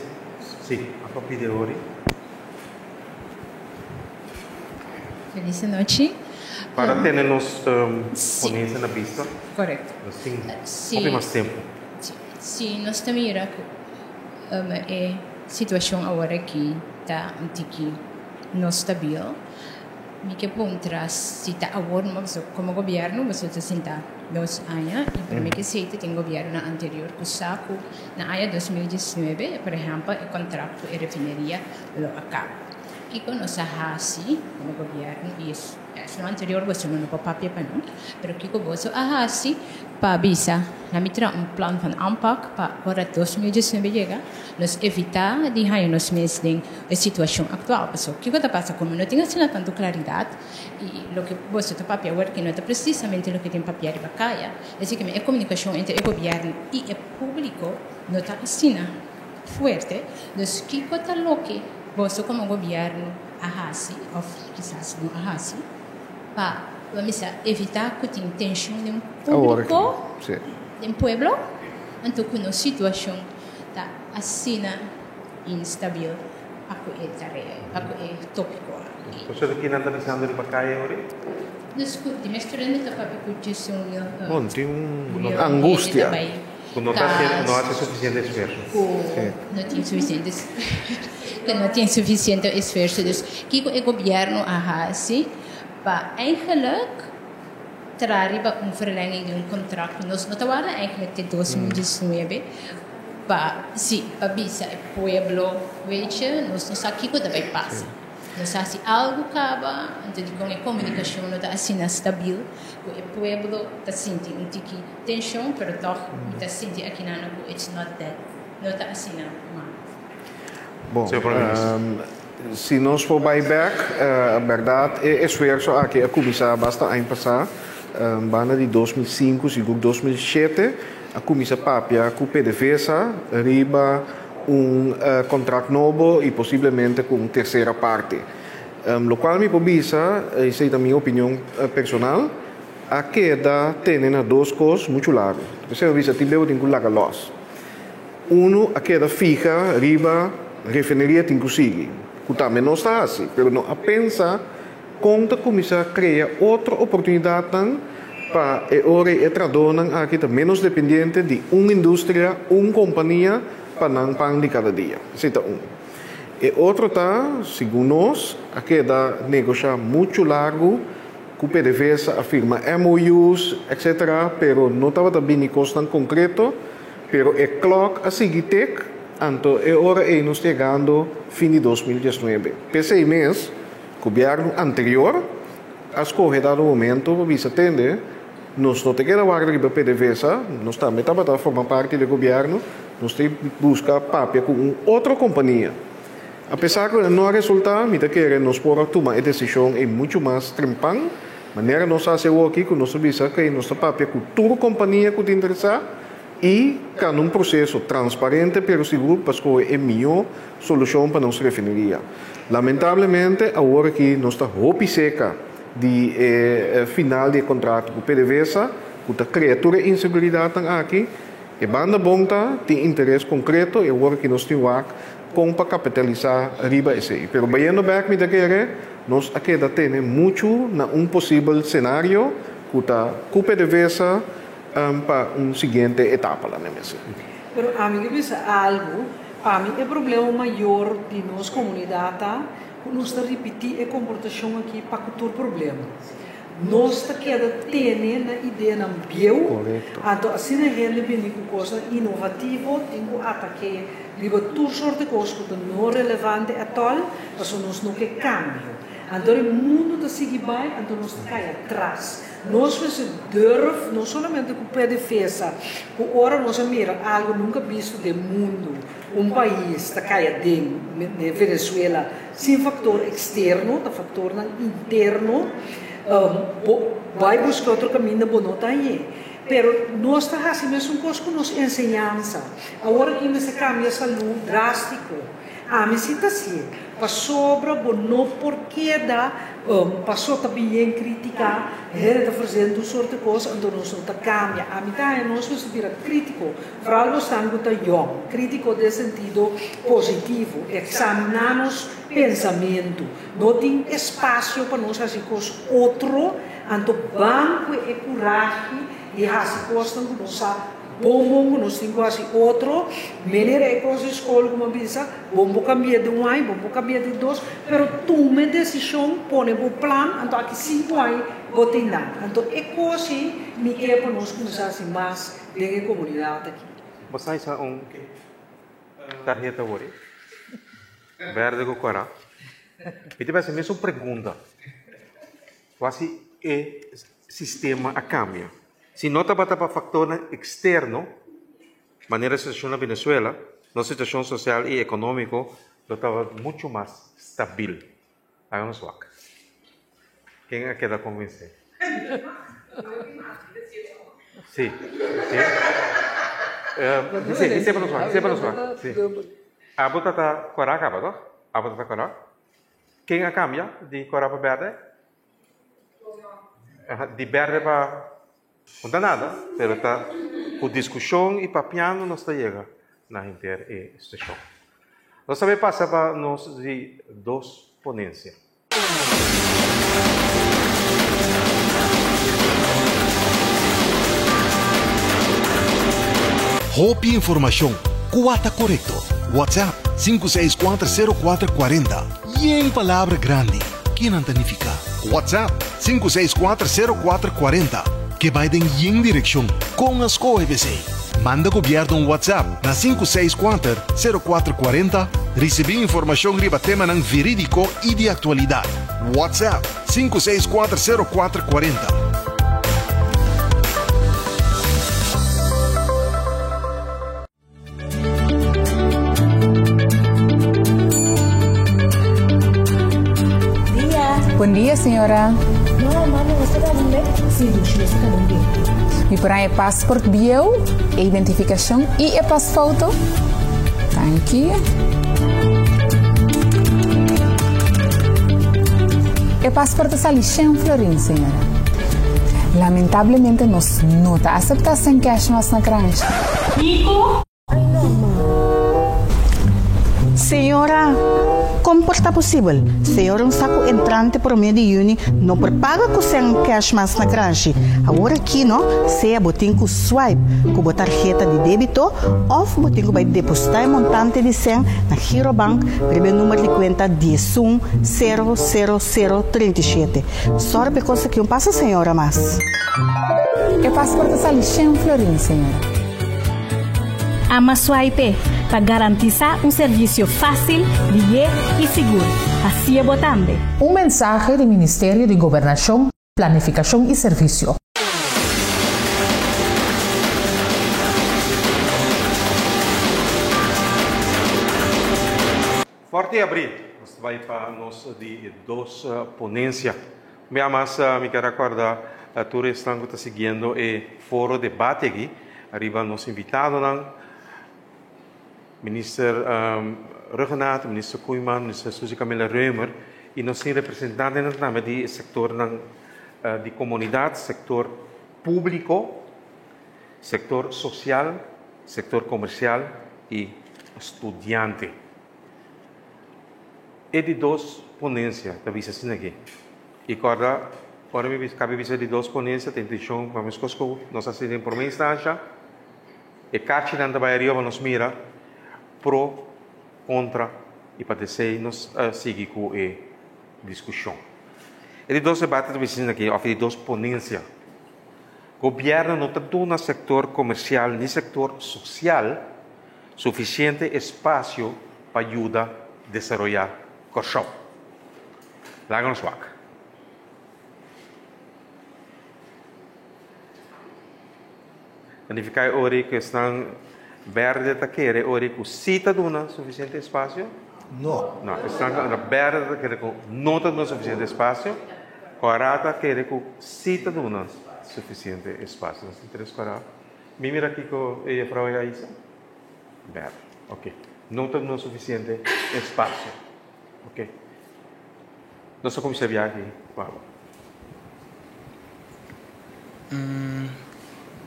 si, a pa pidi awor. Feliz anochi. Para tene nos ponencia na bista. Correcto. Nos tin hopi mas tempo. Si, nos ta mira cu e situacion awor aki ta un tiki no stabil. Mi ke puntra si ta awor como gobierno boso ta sinta dos aña y prome ke esey ta tin gobiernonan anterior cu sa cu na aña 2019 por ehempel e contract cu e refineria lo a caba. Kiko nos a hasi komo gobièrnu i esnan anterior boso no por papia pa no, pero kiko boso a hasi pa bisa na mi traha un plan van aanpak pa ora 2019 yega nos evitá di haña nos mes den e situashon aktual. Pasobra kiko ta pasa komo no tin asina tantu klaridat i loke boso ta papia awor ki no ta presisamente loke tin papia riba kaya, esei ke e komunikashon entre e gobièrnu i e públiko no ta asina. fuerte. Dus kiko ta loke boso komo gobièrnu a hasi òf kisas no a hasi pa bo mester evitá ku tin tenshon den públiko, den pueblo, anto ku nos situashon ta asina instabil pa ku e tarea, pa ku e tópiko aki. Boso ta kinan ta bisando riba kaya ori? Dus ku di mes turende ta papia ku 11 Bon, tin un angustia. Ku no ta hasiendo, no hasi sufisiente esfuerso. Ku no tin sufisiente, ku no tin sufisiente esfuerso. Dus kiko e gobièrnu a hasi pa eigenlijk traha riba un verlenging di un kontrakt ku nos no ta warda eigenlijk te 2019 pa si pa bisa e pueblo weet je nos no sa kiko ta bai pasa. Nos a hasi algu kaba, anto dikon e komunikashon no ta asina stabil ku e pueblo ta sinti un tiki tenshon, pero tòg mi ta sinti akinano ku it's not that, no ta asina mal. Bon, si nos por bai bèk, bèrdat e esfuerso aki a kuminsá basta aña pasá, banda di 2005, sigur 2007, a kuminsá papia ku PDVSA riba un kontrakt nobo i posiblemente ku un tersera parti. Lokual mi por bisa, esei ta mi opinion personal, a keda tene na dos kos muchu largu. P'esei mi bisa tin bes bo tin ku laga lòs. Unu a keda fiha riba refineria tin ku sigui, ku tambe nos ta hasi, pero no a pensa kon ta kuminsá krea otro oportunidatnan pa e ora ei e trahadónan aki ta ménos dependiente di un industria, un kompania pa nan pan di kada dia. Esei ta un. E otro ta, segun nos, a keda negoshá muchu largu ku PDVSA a firma MOU's, etc. Pero no tabata bini kosnan konkreto, pero e klòk a sigui tek, anto e ora ei nos ta yegando fin di 2019. P'esei mes, gobièrnu anterior a skohe dado momento pa bisa tende, nos no ta keda warda riba PDVSA, nos tambe tabata forma parti di e gobièrnu, nos ta buska papia ku un otro kompania. Apesar ku no a resultá, mi ta kere nos por a tuma e desishon ei muchu mas trempan, manera nos a hasi awoki ku nos a bisa ku nos ta papia ku tur kompania ku ta interesá i kana un proseso transparente pero sigur pa skohe e mihó solushon pa nos refineria. Lamentablemente awor aki nos ta hopi seka di e final di e kontrato ku PDVSA ku ta krea tur e inseguridatnan aki. E banda bon ta tin interes konkreto i awor aki nos tin wak kon pa kapitalisá riba esei. Pero bayendo bèk mi ta kere nos a keda tene muchu na un posibel senario ku ta ku PDVSA pa un siguiente etapa la mester. Pero ami ke bisa algu, pa mi e problema mayor di nos komunidat ta ku nos ta ripití e komportashon aki pa ku tur problema. Nos ta keda tene na ideanan bieu, anto asina hende bini ku kosnan inovativo tin ku atak'é riba tur sort di kos ku ta no relevante atòl, pasobra nos no ke kambio. Anto e mundu ta sigui bai, anto nos ta kai atras. Nos mester durf, no solamente ku PDVSA, ku ora nos a mira algu nunka bisto den mundu, un pais ta kai aden, Venezuela, Sin factor externo, ta factornan interno. Bo bai busca otro caminda bo no ta hañ'é. Pero nos ta haci mesun cos cu nos enseñansa. Awor aki mester cambia salud drastico. Ami si ta hacié. Pasobra bo no por keda paso ta bien critica, hende ta ofrecendo tur soort di cos, anto nos no ta cambia. Ami ta haña nos mester bira critico. Vooral bosnan ku ta yòn, krítiko den sentido positivo, eksaminá nos pensamentu. No tin espasio pa nos hasi kos otro, anto ban ku e kurashi di hasi kosnan ku nos sa bon bon ku nos tin ku hasi otro. Manera e kos di skol ku mi a bisa, bon bo kambia di un aña, bon bo kambia di dos, pero tuma e desishon, pone bo plan, anto aki sinku aña bo tin nan. Anto e kos ei mi ke pa nos kuminsá hasi mas. Den e komunidat aki. Bo sa isa un tarheta wori? Berde ku kora. Mi ta bisa mesun pregunta. Wasi e sistema a kambia? Si no tabata pa faktornan eksterno, manera e situashon na Venezuela, nos situashon sosial i ekonómiko lo tabata muchu mas stabil. Laga nos wak. Ken a keda konvensé? Sí, sí. Bis'é, bis'é pa nos wak, bis'é pa nos wak. Si. Abo ta ta kòrá kaba, tòg? Abo ta ta kòrá? Ken a kambia di kòrá pa bèrdè? Di bèrdè pa No ta nada, pero ta ku diskushon i papiando nos ta yega na henter e stashon. Nos ta bay pasa pa nos di dos ponensia. Hopi informashon, kua ta korekto? WhatsApp, 5640440. Yen palabra grandi, ke nan ta nifiká? WhatsApp, 5640440. Ke bai den yen direkshon, kon a skohe p'esei? Manda gobièrnu un WhatsApp na 5640440, risibí informashon riba temanan verídiko i di aktualidat. WhatsApp, 5640440. Dia. Bon dia, señora. No, mami, nos ta kaba un be? Sí, dushi, nos ta kaba un be. Mi por haña e paspoort bieu, e identificacion y e pasfoto? Danki. E paspoort ta sali shen florin, señora. Lamentablemente nos no ta acepta sen cash mas na Kranshi. Kiko? Señora, kon por ta posibel? Señora un sa ku entrante promé di yüni no por paga ku sèn kèsh mas na Kranshi. Awor aki no, sea bo tin ku swipe ku bo tarheta di débito òf bo tin ku bai depositá e montante di sèn na Girobank riba e número di kuenta 11 0 0 0 37. Sòru pa e kos aki un pasa, señora, mas. E paspoort ta sali shen florin, señora. Ama Swipe pa garantisá un servisio fásil, lihé i sigur. Hasié bo tambe! Un mensahe di Ministerio di Gobernashon, Planifikashon i Servisio. Forte abrí, nos ta bai pa nos di dos ponencia. Bia mas mi kier acorda tur esnan cu ta siguiendo e foro debate aki ariba nos invitadonan, Minister Rhuggenaath, Minister Koeiman, Minister Suzy Camilla Römer y nos tin representantenan tambe di e sectornan di comunidad, sector publico, sector social, sector comercial y studiante. E di dos ponencia ta bisa asina aki. Y corda, ora mi cabe bisa di dos ponencia ta intencion pa mescos cu nos a haci den prome instancia, e kachinan ta bay ariba pa nos mira pro, contra y pa desey nos sigui cu e discusion. E di dos debate ta bisa asina aki, of e di dos ponencia. Gobierno no ta duna sector comercial ni sector social Sufisiente espasio pa yuda desaroyá Kòrsou. Laga nos wak. Ta nifiká e ora ku esnan bèrdè ta kere ora ku sí ta duna sufisiente espasio? No. No, esnan ku ta bèrdè ta kere ku no ta duna sufisiente espasio. Kòrá ta kere ku sí ta duna sufisiente espasio. Nos tin tres kòrá. Mi mira kiko e jefrouw a isa? Bèr. Ok. No ta duna sufisiente espasio. Ok. Nos ta kuminsá biaha aki ku abo.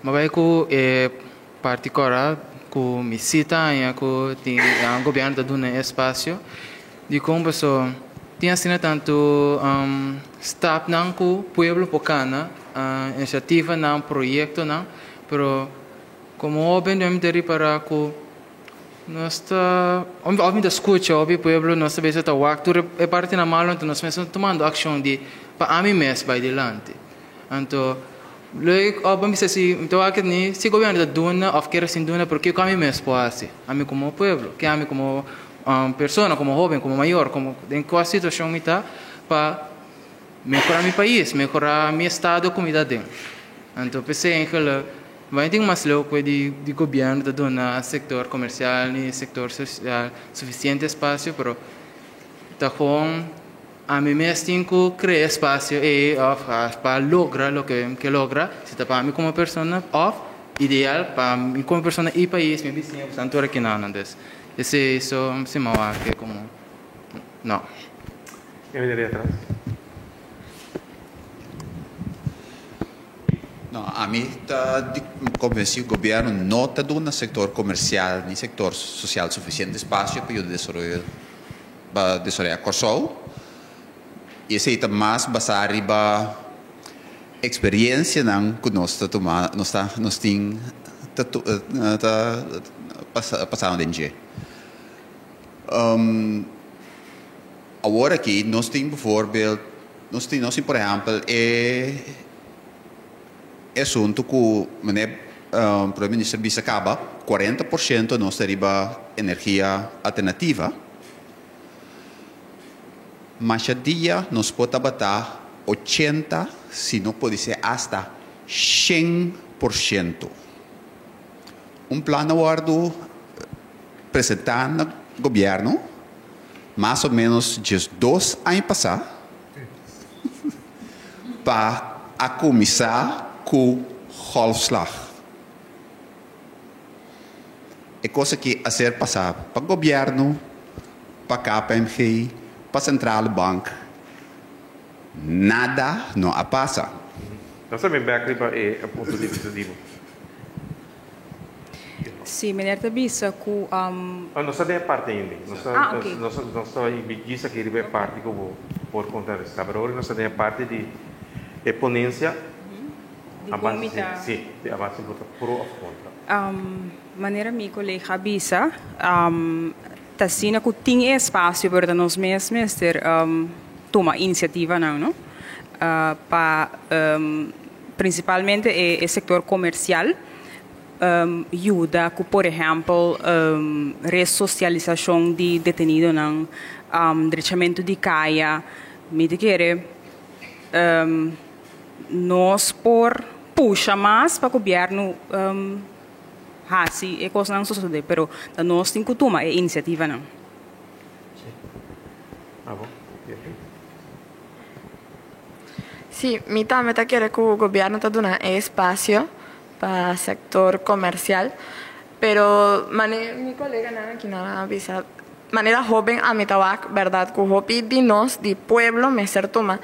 Mi bai ku e parti kòrá ku mi si ta haña ku tin gobièrnu ta duna espasio. Dikon? Pasobra tin asina tantu stapnan ku pueblo por kana, inisiativanan, proyektonan, pero komo hóben mi ta ripará ku nos ta, òf mi ta skucha hopi pueblo nos ta bisa ta wak tur e partinan malu anto nos mes no ta tumando akshon di pa ami mes bai dilanti. Anto luego òf bo bisa si mi ta wak ni si gobièrnu ta duna òf kere sin duna pero kiko ami mes por hasi, ami komo pueblo, ke ami komo persona, komo hóben, komo mayor, komo den kua situashon mi ta pa mehorá mi pais, mehorá mi estado ku mi ta den. Anto p'esei eigenlijk bai tin mas leu ku e di gobièrnu ta duna sektor komersial ni sektor sosial sufisiente espasio pero ta gewoon ami mes tin ku krea espasio ei òf pa logra loke mi ke logra si ta pa ami komo persona òf. ideal pa mi komo persona i pais, mi bisiña ku esnan tur aki nan. Dus esei so si mi a wak e komo no. E meneer ei atras. No, ami ta di konvensí ku gobièrnu no ta duna sektor komersial ni sektor sosial sufisiente espasio pa yuda desaroyo pa desaroyá Kòrsou. I esei ta mas basá riba eksperensianan ku nos ta tuma nos ta nos tin ta ta pasando den dje. Awor aki nos tin bivoorbeeld nos tin nos tin por ehèmpel e e asuntu ku meneer Prome Minister bisa kaba 40% nos ta riba energia alternativa. Masha dia nos por tabata 80 si no podi ser hasta 100%. Un plan a wòrdu presentá na gobièrnu mas o ménos 12 aña pasá pa a kuminsá ku golfslag. E kos aki a ser pasá pa gobièrnu, pa KPMG, pa Centrale Bank. Nada no a pasa. Nos ta bin bèk riba e punto di bista di bo. Sí, meneer ta bisa ku. Oh, nos ta den e parti ainda. Nos ta, Ah, ok. nos, nos ta djis aki riba e parti ku bo por kontrarestá. Pero ora nos ta den e parti di e ponensia, Di a kon base mi si, ta. sí, di a base bo ta pro òf kontra. Manera mi kolega a bisa, ta asina ku tin e espasio, pero ta nos mes mester tuma inisiativanan, no? Pa prinsipalmente e sektor komersial yuda ku por ehèmpel resosialisashon di detenidonan, drechamentu di kaya. Mi ta kere nos por pusha mas pa gobièrnu hasi e kosnan sosodé, pero ta nos tin ku tuma e inisiativanan. Sí, mi tambe ta kere ku gobièrnu ta duna e espasio pa sektor komersial, pero mane mi koleganan aki nan a bisa, manera hóben ami ta wak bèrdat ku hopi di nos di pueblo mester tuma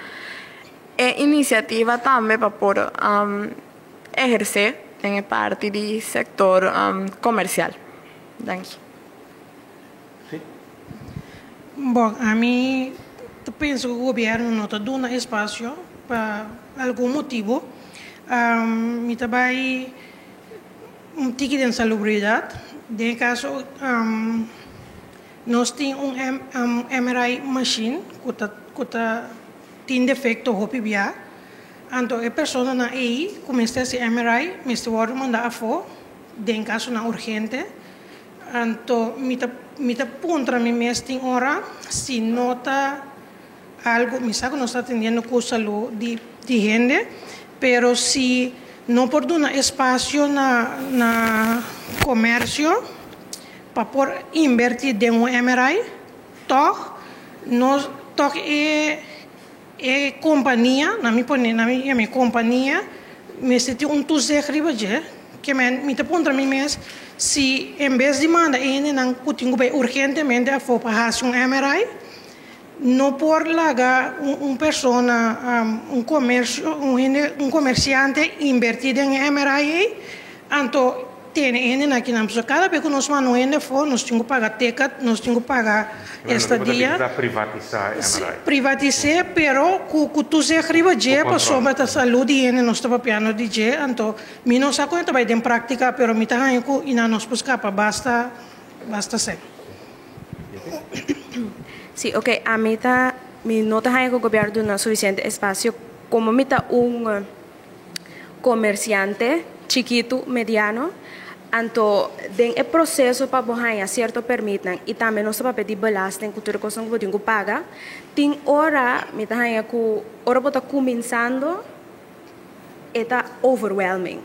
e inisiativa tambe pa por ehersé den e parti di sektor komersial. Danki. Bon, ami ta pensa ku gobièrnu no ta duna espasio pa algun motibu. Mi ta bai un tiki den salubridat. Den e kaso nos tin un MRI machine ku ta ku ta tin defekto hopi bia. Anto e personanan ei ku mester hasi MRI mester wòrdu manda afó den kasonan urgente. Anto mi ta mi ta puntra mi mes tin ora si no ta algo, mi sa ku nos ta atendiendo ku salú di di hende, pero si no por duna espasio na na komersio pa por inbertí den un MRI, tòg nos tòg e e kompania, na mi pone na mi yama e kompania, mester tin un toezicht riba dje, ke men mi ta puntra mi mes si en bes di manda e hendenan ku tin ku bai urgentemente afó pa hasi un MRI, no por laga un un persona, un komersio, un hende, un komersiante inbertí den e MRI ei, anto Tene hendenan akinan, pasobra kada bes ku nos manda un hende afó, nos tin ku paga ticket, nos tin ku paga estadia. Privatisá e MRI. Privatis'é, pero ku ku toezicht riba dje, pasobra ta salú di hende nos ta papiando di dje. Anto mi no sa kon e ta bai den práktika, pero mi ta haña ku i nan nos por skapa basta basta sèn. Sí, oke, ami ta mi no ta haña ku gobièrnu duna sufisiente espasio, komo mi ta un komersiante chikitu, mediano, anto den e proseso pa bo haña sierto permitnan i tambe nos ta papia di belasting ku tur e kosnan ku bo tin ku paga, tin ora mi ta haña ku ora bo ta kuminsando e ta overwhelming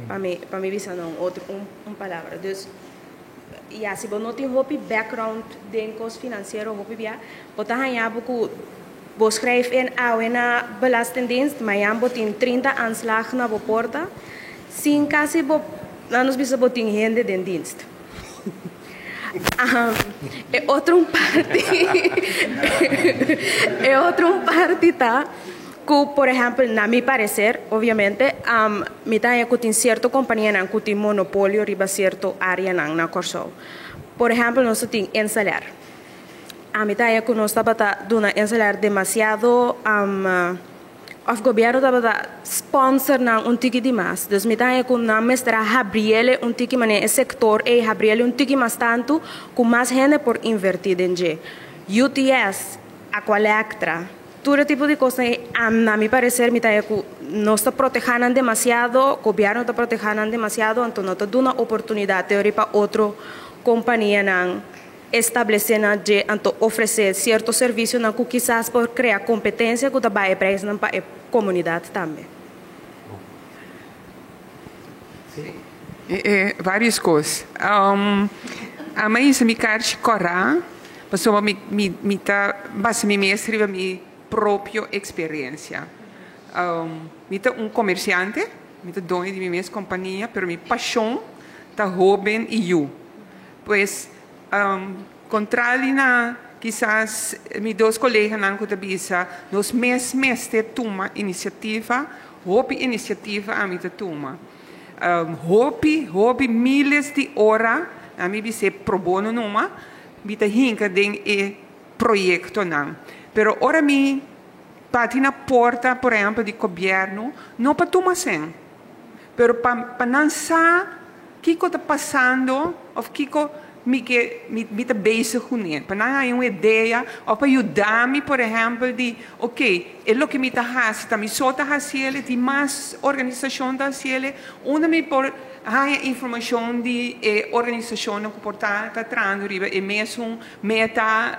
pa mi pa mi bisa na un otro un palabra. Dus ya si bo no tin hopi background den kos finansiero hopi bia bo ta haña bo ku Bo schrijf in awe na Belastingdienst, mañan bo tin 30 aanslag na bo porta. Sin kasi bo, laga nos bisa bo tin hende den dienst. E otro un parti, e otro un parti ta ku, por ehèmpel, na mi pareser, obviamente, mi ta haña ku tin sierto kompanianan ku tin monopolio riba sierto áreanan na Kòrsou. Por ehèmpel, nos ta tin Inselair. Ami ta haña ku nos tabata duna Inselair demasiado Of gobierno tabata sponsor nan un tiki di mas. Dus mi ta haña ku nan mester a habriele un tiki manera e sektor ei habriele un tiki mas tantu ku mas hende por invertí den dje. UTS, Aqualectra, tur e tipo di kosnan ei na mi pareser mi ta haña ku nos ta protehá nan demasiado, gobierno ta protehá nan demasiado anto no ta duna oportunidat teori pa otro kompanianan Establesé na dje anto ofresé sierto servisionan ku kisas por krea kompetensia ku ta baha e preisnan pa e komunidat tambe. Sí, e varios kos. Ama hisa mi karchi kòrá pasobra mi mi mi ta basa mi mes riba mi propio eksperensia. Mi ta un komersiante, mi ta doño di mi mes kompania, pero mi pashon ta hóben i yu. Pues, contrali na kisas mi dos coleganan cu ta bisa, nos mes mester tuma iniciativa, hopi iniciativa ami ta tuma. Hopi, hopi miles di ora, ami bis'é pro bono numa, mi ta hinca den e proyectonan. Pero ora mi bati na porta, por ehempel, di gobierno, no pa tuma cen, Pero pa pa nan sa kiko ta pasando of kiko mi ke mi mi ta bezig kuné. Pa nan haña un idea of pa yuda mi por ehèmpel di ok e loke mi ta hasi ta mi so ta hasiel e tin mas organisashon ta hasiel e unda mi por haña informashon di e organisashonnan ku por ta ta trahando riba e mesun meta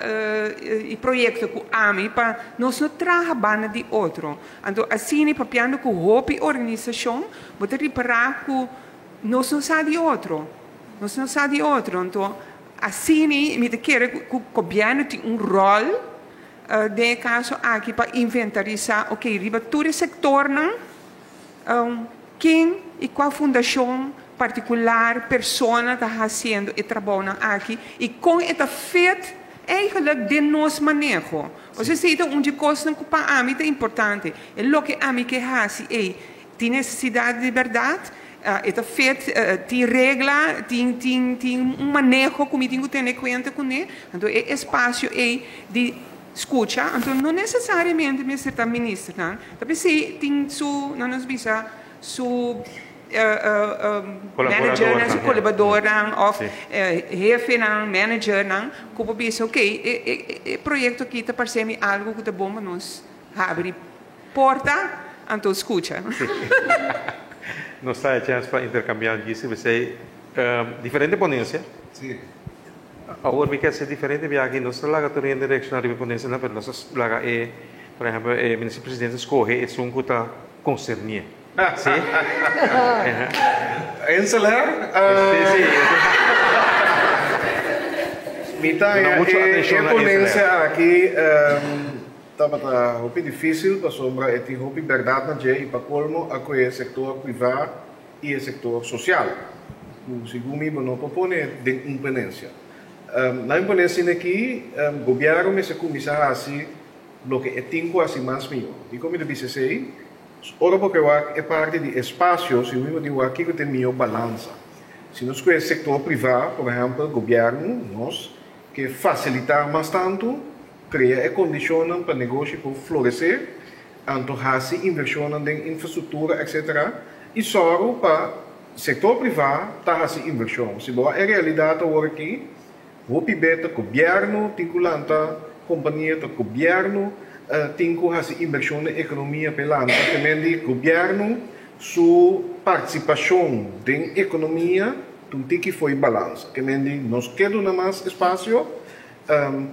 i proyekto ku ami pa nos no traha banda di otro. Anto asina papiando ku hopi organisashon bo ta ripará ku nos no sa di otro, nos no sa di otro. Anto asina mi ta kere ku gobièrnu tin un ròl den e kaso aki pa inventarisá ok riba tur e sektornan ken i kua fundashon partikular, persona ta hasiendo e trabounan aki i kon e ta fit eigenlijk den nos maneho. Osea esei ta un dje kosnan ku pa ami ta importante. E loke ami ke hasi ei tin nesesidat di bèrdat, e ta fit, tin regla, tin tin tin un maneho ku mi tin ku tene kuenta kuné. Anto e espasio ei di skucha, anto no nesesariamente mester ta ministernan, ta p'esei tin su, nan nos bisa, su managernan, su kolaboradornan òf hefenan, managernan ku por bisa ok e proyekto aki ta parse mi algu ku ta bon pa nos habri porta anto skucha. Nos ta e chèns pa interkambiá djis p'esei diferente ponensia. Awor mi ke hasi diferente biaha aki nos ta laga tur hende reakshoná riba e ponensianan pero nos ta laga e por ehèmpel e minister presidente skohe esun ku ta konsernié. Sí. Inselair? Sí, sí. Mi ta Duna mucho e atencion na ponencia Inselair. aki tabata hopi dificil pasobra e tin hopi berdad na dje y pa colmo a coge e sector priva y e sector social cu segun mi bo no por pone den un ponencia. Na mi pone asina aki gobierno mester cuminsa haci loke e tin cu haci mas miho. Dicon mi ta bisa esey? Ora bo ke wak e parti di espasio, si mi bo tin wak kiko ta e mihó balansa. Si nos ku e sektor privá, por ehèmpel gobièrnu, nos ke fasilitá mas tantu, krea e kondishonnan pa negoshi por floresé, anto hasi invershonnan den infrastruktura etsetera, i sòru pa sektor privá ta hasi invershon. Si bo wak e realidat awor aki, Hopi be ta gobièrnu tin ku lanta kompania, ta gobièrnu tin ku hasi invershon den ekonomia pa e lanta. Te men di gobièrnu su partisipashon den ekonomia ta un tiki fo'i balansa. Ke men di nos ke duna mas espasio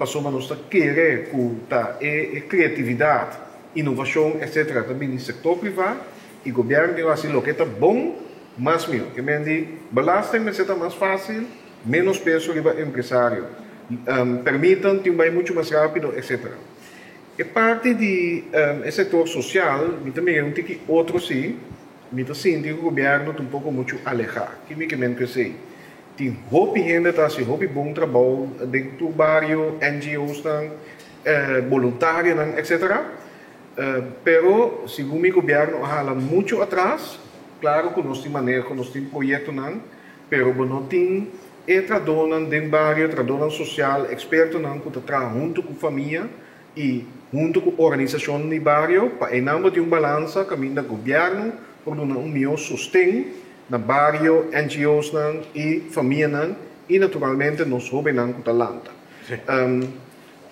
pasobra nos ta kere ku ta e kreatividat, inovashon etsetera ta bini sektor privá i gobièrnu tin ku hasi loke ta bon mas mihó. Ke men di belasting mester ta mas fásil. Menos peso riba empresario, permitan tin bai mucho mas rapido, etc. E parti di e sector social mi ta mira un tiki otro si. Mi ta sinti ku gobièrnu ta un poko muchu alehá. Ki mi ke men ku esei? Tin hopi hende ta hasi hopi bon trabou den tur bario, NGOsnan, boluntarionan, etcetera. Pero segun mi gobièrnu a hala muchu atras. Klaro ku nos tin maneho, nos tin proyektonan, pero bo no tin e trahadónan den bario, trahadónan sosial, ekspertonan ku ta traha huntu ku famia i huntu ku organisashonnan di bario pa einan bo tin un balansa kaminda gobièrnu por duna un mihó sosten na bario, NGOsnan i famianan i naturalmente nos hóbennan ku ta lanta.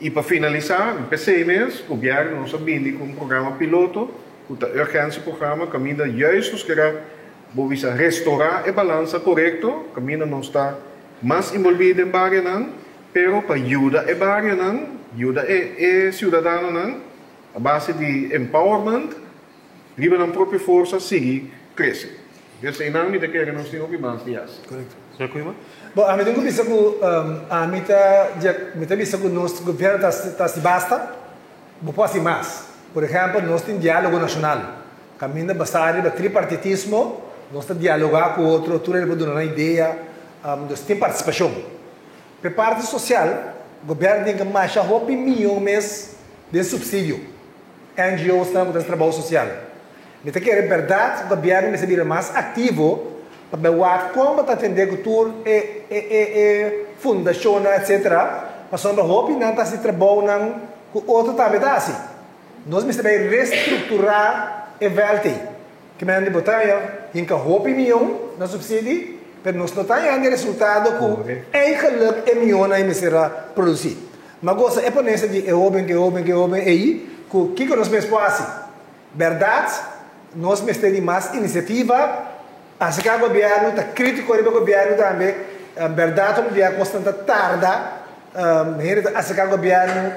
I pa finalisá, p'esei mes gobièrnu nos a bini ku un programa piloto ku ta Urgentieprogramma kaminda juist nos kere bo bisa restorá e balansa korekto kaminda nos ta mas inbolbí den barionan pero pa yuda e barionan, yuda e e siudadanonan a base di empowerment riba nan propio forsa sigui krese. Des einan mi ta kere nos tin hopi mas di hasi. Korekto. Señor Koeiman? Bo, ami tin ku bisa ku ami ta mi ta bisa ku nos gobièrnu ta ta hasi basta, bo por hasi mas. Por ehèmpel nos tin diálogo nashonal kaminda basá riba tripartitismo nos ta dialogá ku otro, tur hende por duna nan idea, dus tin partisipashon. P'e parti sosial, gobièrnu tin ke masha hopi mion mes den supsidio. NGOsnan ku ta hasi trabou sosial. Mi ta kere bèrdat gobièrnu mester bira mas aktivo pa bai wak kon bo ta atendé ku tur e e e e fundashonnan etsetera, pasobra hopi nan ta hasi trabounan ku otro tambe ta hasi. Nos mester bai restrukturá e vèlt ei. Ke manera di bo ta haña hinka hopi mion na supsidi, pero nos no ta haña e resultado ku eigenlik e mionnan ei mester a produsí. Ma gosa e ponencia di e hoben, ke hoben, ke hoben ei, ku kiko nos mes por hasi? Bèrdat, nos mester di mas inisiativa, aserká gobièrnu, ta krítiko riba gobièrnu tambe. Bèrdat un bia kosnan ta tarda, hende ta aserká gobièrnu,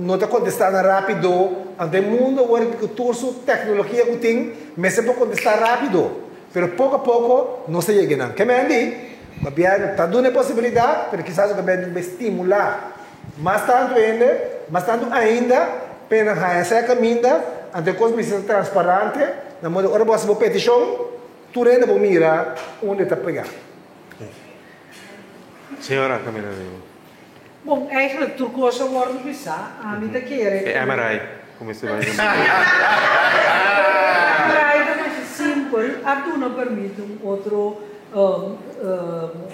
no ta kontestá nan rápido. Anto e mundu awor ku tur su teknologia ku tin, mester por kontestá rápido. Pero poko a poko nos ta yega nan. Ke men di, gobièrnu ta duna e posibilidat, pero kisas gobièrnu tin ku stimulá mas tantu hende, mas tantu ainda, pa e nan haña sa e kaminda, anto e kos mester ta transparante, na moda ora bo hasi bo petishon, tur hende por mira unda e ta pega. Señora Camila Leo. Bon, eigenlijk tur kos a wòrdu bisá. Ami ta kere E MRI, ku mester bai den MRI ta masha simpel. A duna permit un otro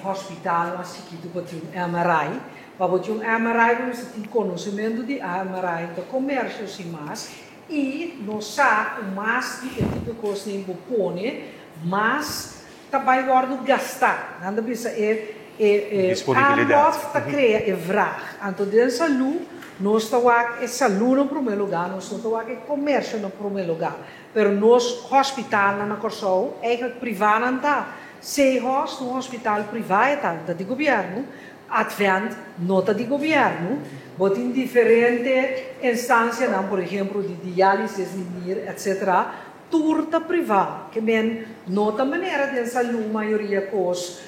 hospital mas chikitu pa tin un MRI. Pa bo tin un MRI bo mester tin konosementu di MRI, ta komersio sin mas. I nos sa ku mas di e tipo kosnan bo pone, mas ta bai wòrdu gastá. Nan ta bisa e e e aanbod ta krea e vraag. Anto den salú nos ta wak e salú na promé lugá, nos no ta wak e komersio na promé lugá. Pero nos hòspitalnan na Kòrsou, eigentlik privá nan ta. Seahorse ta un hòspital privá e ta, ta di gobièrnu. Advent no ta di gobièrnu. Bo tin diferente instansianan, por ehemplo di diálisis di nir, etcetera. Tur ta privá, ke men no ta manera den salú mayoria kos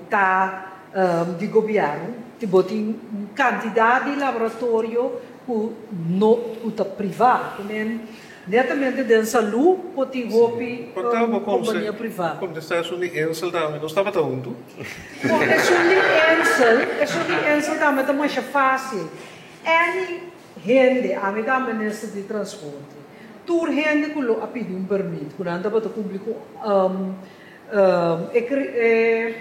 ta di gobièrnu. Bo tin un kantidat di laboratorio ku no ku ta privá, ke men netamente den salú bo tin hopi kompania privá. Kontestá esun di Ensel tambe, nos tabata huntu. Bon, esun di Ensel, esun di Ensel tambe ta masha fásil. Any Hende, ami ta minister di transporte. Tur hende ku lo a pidi un permit, ku nan tabata kumpli ku e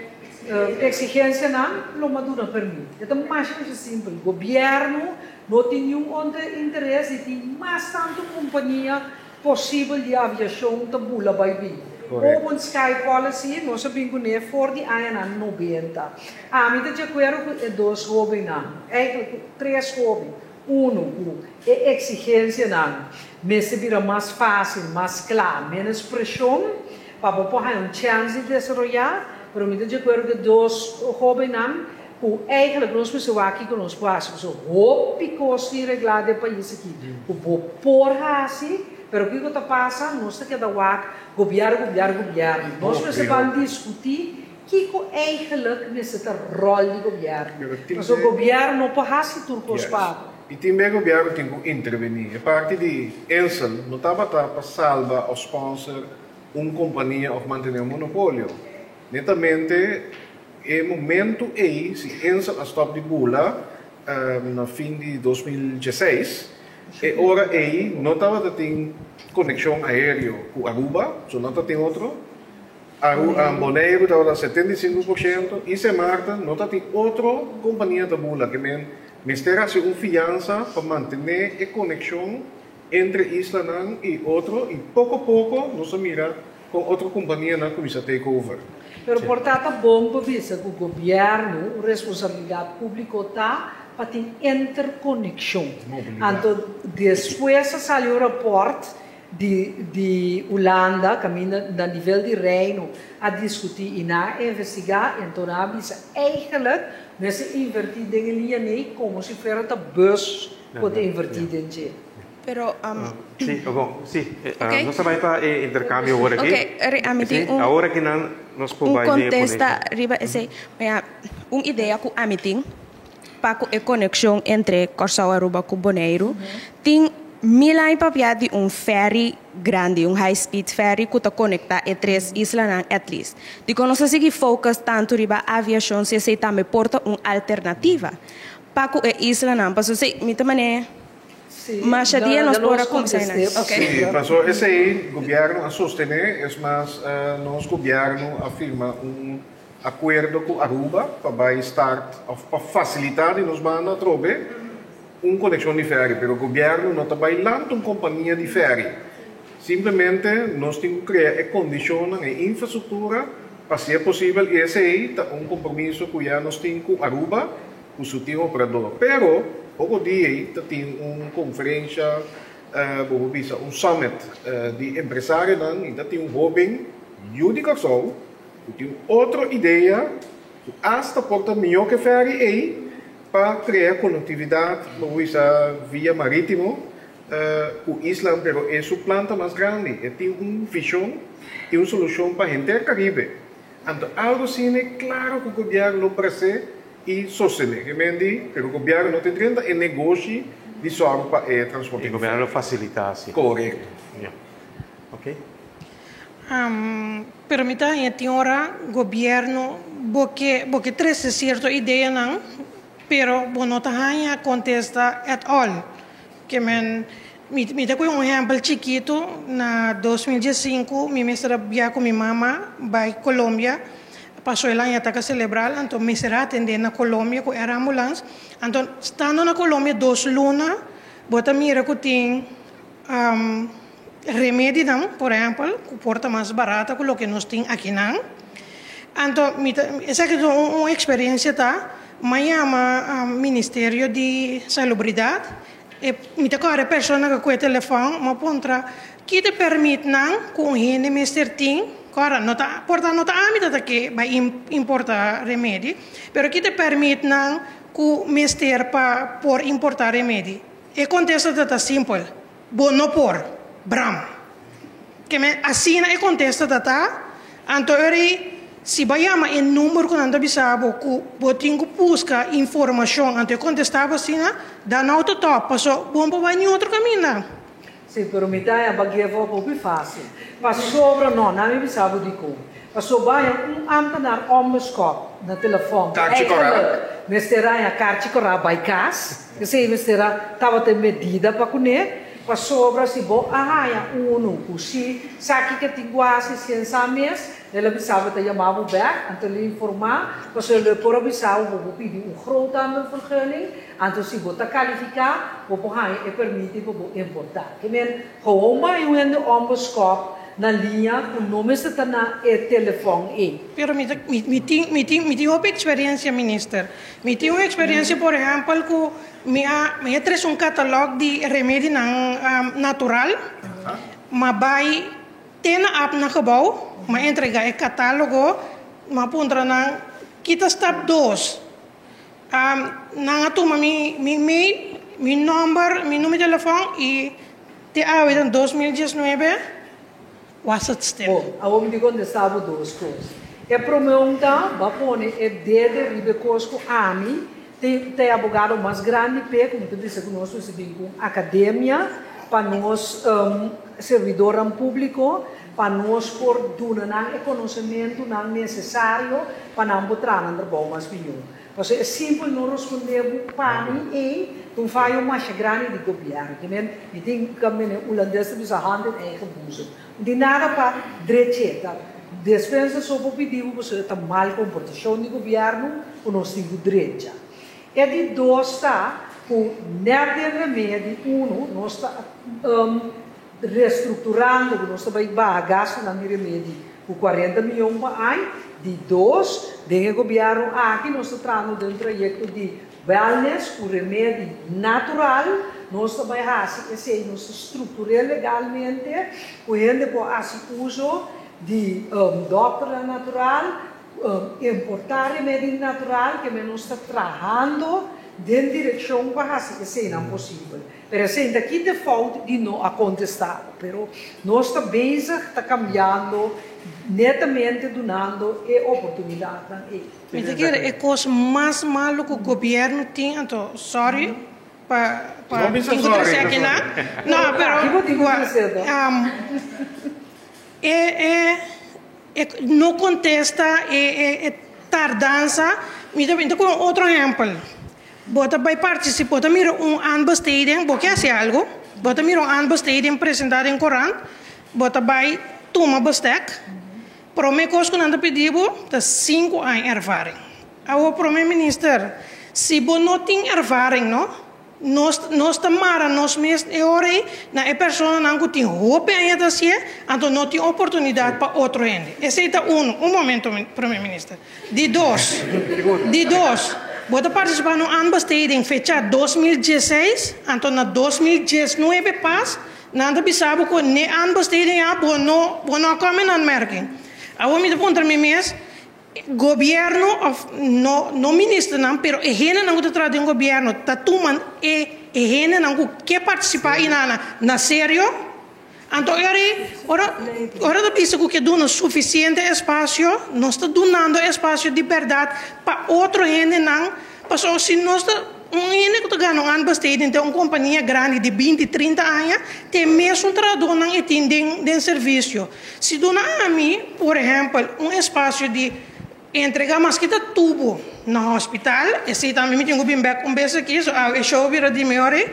eksigensianan, lo maduna permit. E ta masha masha simpel. Gobièrnu no tin niun otro interes di tin mas tantu kompania posibel di aviashon ta bula bai bin. Open Sky Policy nos a bin kuné for di añanan nobenta. Ami ta di akuerdo ku e dos hóbennan, eigenlijk ku tres hóben. Unu, ku e eksigensianan mester bira mas fásil, mas kla, ménos preshon pa bo por haña un chèns di desaroyá. Pero mi ta di akuerdo ku e dos hóbennan ku eigenlijk nos mester wak kiko nos por hasi, pasobra hopi kos tin reglá den pais aki ku bo por hasi, pero kiko ta pasa? Nos ta keda wak gobièrnu, gobièrnu, gobièrnu. Nos mester ban diskutí kiko eigenlijk mester ta ròl di gobièrnu, pasobra gobièrnu no por hasi tur kos pa bo. I tin bes gobièrnu tin ku intervení. E parti di Insel no tabata pa salba òf sponsor. un kompania òf mantené un monopolio. Netamente e momentu ei si Insel a stòp di bula na fin di 2016, e ora ei no tabata tin konekshon aéreo ku Aruba, so no ta tin otro. Boneiru tabata 75% i Sint Maarten no ta tin otro kompania ta bula. Ke men mester hasi un fiansa pa mantené e konekshon entre islanan i otro i poko poko nos a mira kon otro kompanianan kuminsá take over. Pero por ta ta bon pa bisa ku gobièrnu un responsabilidat públiko ta pa tin interkonekshon. Anto despues a sali un rapòrt di di Hulanda kaminda na nivel di Reino a diskutí i nan a investigá i anto nan a bisa eigenlijk mester invertí den e liña nei komo si fuera ta bus ku ta invertí den dje. Pero Sí, bon, sí. Nos ta bai pa e interkambio awor aki. Ok, ri ami tin un Awor aki nan nos por un bai den e kontesta ponencia. riba esei. Mira, un idea ku ami tin pa ku e konekshon entre Kòrsou, Aruba ku Boneiru, tin mil aña papia di un ferry grandi, un high speed ferry ku ta konektá e tres islanan at least. Dikon nos a sigui focus tantu riba aviashon si esei tambe por ta un alternativa pa ku e islanan? Pasobra esei mi ta manera Masha dia nos por a cuminsa einan. Ok. Sí, paso esey gobierno a sostene, es mas nos gobierno a firma un acuerdo cu Aruba pa bay start of pa facilita di nos banda atrobe un conexion di ferry, pero gobierno no ta bay lanta un compania di ferry, simplemente nos tin cu crea e condicionnan, e infrastructura pa si e posibel y esey ta un compromiso cu ya nos tin cu Aruba. Ku su tin operador. Pero poko dia ei ta tin un konferensha, bo por bisa un summit di empresarionan i ta tin un hóben yu di Kòrsou ku tin un otro idea ku asta por ta mihó ku e ferry ei pa krea konektividat, bo por bisa via marítimo ku islan, pero e su plan ta mas grandi, e tin un vishon i un solushon pa henter Karibe. Anto algu asina e klaro ku gobièrnu lo presé i sostené. E men di, pero gobièrnu no ta drenta e negoshi di sòru pa e transporte. E gobièrnu lo fasilitá si. Korekto. Ya. Oké. Pero mi ta haña tin ora gobièrnu bo ke bo ke trese sierto ideanan pero bo no ta haña kontesta at all. Ke men mi mi ta kohe un ehèmpel chikitu, na 2015 mi mester a bia ku mi mama bai Colombia paso el aña ta ka selebrá anto mester a atendé na Colombia ku air ambulance. Anto stando na Colombia dos luna bo ta mira ku tin remedinan por ehèmpel ku por ta mas barata ku loke nos tin akinan. Anto mi ta esaki ta un eksperensia ta m'a yama Ministerio di Salubridat e mi ta kòrda e persona ku kue telefòn m'a puntra ki ta e pèrmitnan ku un hende mester tin kòrda no ta por ta no ta ami ta ta ke bai importá remedi pero ki ta e pèrmitnan ku mester pa por importá remedi e kontesta ta ta simpel bo no por bram. Ke men asina e kontesta ta ta, anto ora ei si bo a yama e number ku nan ta bisa bo ku bo tin ku buska informashon anto e kontesta bo asina, da nou ta tòp, paso bo no por bai niun otro kaminda. Si, pero mi ta haña give up hopi fásil. Pasobra no, nan mi bisa bo dikon. Pasobra bo haña un ámtenar ònbeskòp na telefòn ku Karchi kòrá. eigenlijk mester haña karchi kòrá bai kas, p'esei mester a tabata e medida pa kuné. Pasobra si bo a haña unu ku si sa kiko tin ku hasi sin sa mes, el a bisa bo ta yama bo bèk, anto el a informá, pasobra lo e por a bisa bo bo por pidi un groothandelvergunning, anto si bo ta kalifiká, bo por haña e permiti pa bo importá. Ke men, gewoon bo haña un hende ònbeskòp na liña ku no mester ta na e telefòn ei. Pero mi ta, mi, mi tin, mi tin, mi tin hopi eksperensia, Minister. Mi tin un eksperensia, por ehèmpel, ku Mi a mi a trese un katalòg di remedinan natural. M'a bai te na ap na gebou, m'a entregá e katálogo, m'a puntra nan ki ta stap dos. Nan a tuma mi mi mail, mi nòmber, mi numero di telefòn i te awe den 2019 was het stil. Bon, awor mi tin kontestá bo dos kos. E promé un ta, bo a pone e dede riba e kos ku ami Tin ta e abogado mas grandi p'e ku mi ta bisa ku nos mester bin ku un akademia. pa nos servidornan públiko, pa nos por duna nan e konosementunan nesesario pa nan por traha nan trabou mas mihó. Pasobra e simpel no rospondé bo pa mi ei ta un fayo masha grandi di gobièrnu. Ke men mi tin kaminda hulandes ta bisa hand in eigen boezem. No tin nada pa drech'é. Ta despensa so por pidi bo pasobra ta mal komportashon di gobièrnu ku nos tin ku drecha. E di dos ta ku nèt den remedi unu nos ta restrukturando ku nos ta bai baha gastunan di remedi ku 40 mion pa añ. Di dos, den e gobièrnu aki nos ta trahando den un trayekto di wellness ku remedi natural. Nos ta bai hasi esei, nos ta struktur'é legalmente ku hende por hasi uso di dòkternan natural, Importá remedi natural ke men nos ta trahando den direkshon pa hasi eseinan posibel. Pero esei ta kita e fout di no a kontestá bo. Pero nos ta bezig ta kambiando netamente dunando e oportunidatnan ei. Mi ta kere e kos mas malu ku gobièrnu tin anto sorry pa pa tin ku trese akinan no pero e e E no contesta e e tardansa. Mi ta binta cu un otro ehempel. Bo ta bay participa, bo ta mira un aanbesteding, bo ke haci algo, bo ta mira un aanbesteding presenta den corant, bo ta bay tuma bestek, prome cos cu nan ta pidi bo ta cinco aña ervaring. Awor Prome Minister, si bo no tin ervaring no, Nos nos ta mara nos mes e ora ei na e personanan ku tin hopi aña ta hasié, anto no tin oportunidat pa otro hende. Esei ta unu. Un momento, Prome Minister. Di dos, di dos, bo ta partisipá na un aanbesteding fechá 2016, anto na 2019 pas nan ta bisa bo ku n'e aanbesteding ya bo no bo no a kòm in aanmerking. Awor mi ta puntra mi mes, Gobierno of no no ministernan pero e hendenan ku ta traha den gobierno ta tuma e e hendenan ku ke partisipa inana na serio? Anto e ora ei ora ora ta bisa ku ke duna sufisiente espasio nos ta dunando espasio di bèrdat pa otro hendenan pasobra si nos ta Un hende ku ta gana un aanbesteding den un kompania grandi di 20, 30 aña, ta e mesun trahadónan e tin den den servisio. Si duna ami, por ehèmpel, un espasio di entregá maske ta tubo na hospital, esei tambe mi tin ku bin bèk un bes aki, so awe e show a bira di mi ora ei.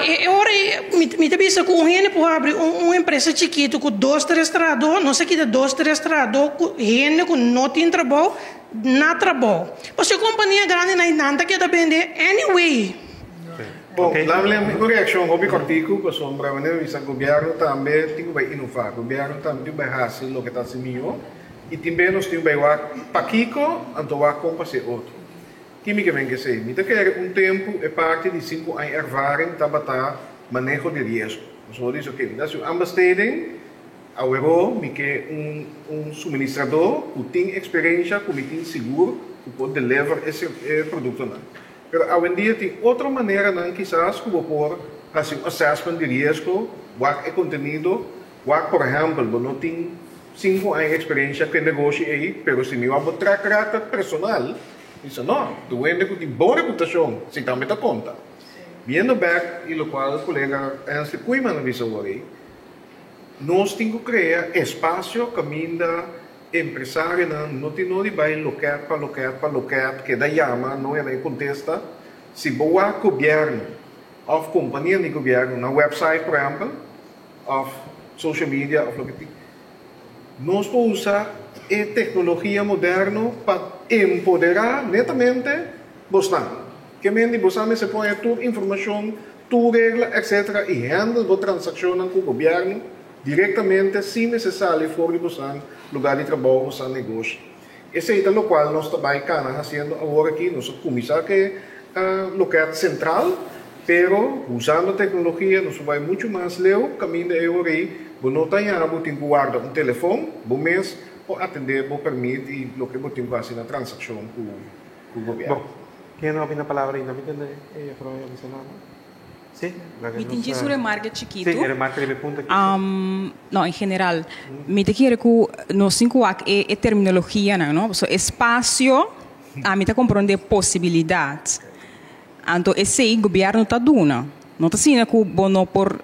E ora ei mi mi ta bisa ku un hende por habri un un empresa chikitu ku dos, tres trahadó, nos a kita dos, tres trahadó ku hende ku no tin trabou, Na trabou. Pasobra e kompania grandi nan nan ta keda bende anyway. Bon, laat mi un reakshon hopi kòrtiku pasobra wanneer mi bisa gobièrnu tambe tin ku bai inová, gobièrnu tambe tin ku bai hasi loke ta hasi mihó i tin bes nos tin ku bai wak pakiko anto wak kon pa hasi otro. Ki mi ke men kesei? Mi ta kere un tempu e parti di sinku aña ervaring tabata maneho di riesgo. Pasobra bo dice oke mi ta hasi un aanbesteding. Aweró mi ke un un suministradó ku tin eksperensha ku mi tin sigur ku por deliver e e produktonan. Pero awendia tin otro maneranan kisas ku bo por hasi un assessment di riesgo, wak e kontenido, wak por ehèmpel bo no tin sinku aña eksperensha ku e negoshi ei, pero si mi wak bo track record personal, mi bisa no, tur hende ku tin bon reputashon si tambe ta konta. Biendo bèk i lokual kolega Hensley Koeiman a bisa awor ei, Nos tin ku krea espasio kaminda empresarionan no tin no di bai lokèt pa lokèt pa lokèt, keda yama, no hende kontesta. Si bo wak gobièrnu òf kompania di gobièrnu nan wèpsait por ehèmpel òf social media òf loke tin, nos por usa e teknologia moderno pa empoderá netamente bosnan. Ke men di bosan mester pone tur informashon Tur regla etc. I handle bo transakshonnan ku gobièrnu direktamente sin mester sali for di bosan lugá di trabou, bosan negoshi. Esei ta lokual nos ta bai kana hasiendo awor aki. Nos a kuminsá ku e lokèt sentral, pero usando teknologia nos a bai muchu mas leu kaminda e ora ei bo no ta haña bo tin ku warda un telefon, bo mes por atendé bo pèrmit i loke bo tin ku hasi na transakshon ku ku gobièrnu. Bon, ken no a bini na palabra ainda? Mi tende e juffrouw a bisa nada. Si, laga Mi nos tin djis un remarke chikitu. Si, e remarke riba e punto aki. No, en general, mi ta kere ku nos tin ku wak e e terminologianan, no? Pasobra espasio, ami ta komprondé posibilidat. Anto esei gobièrnu ta duna. No ta asina ku bo no por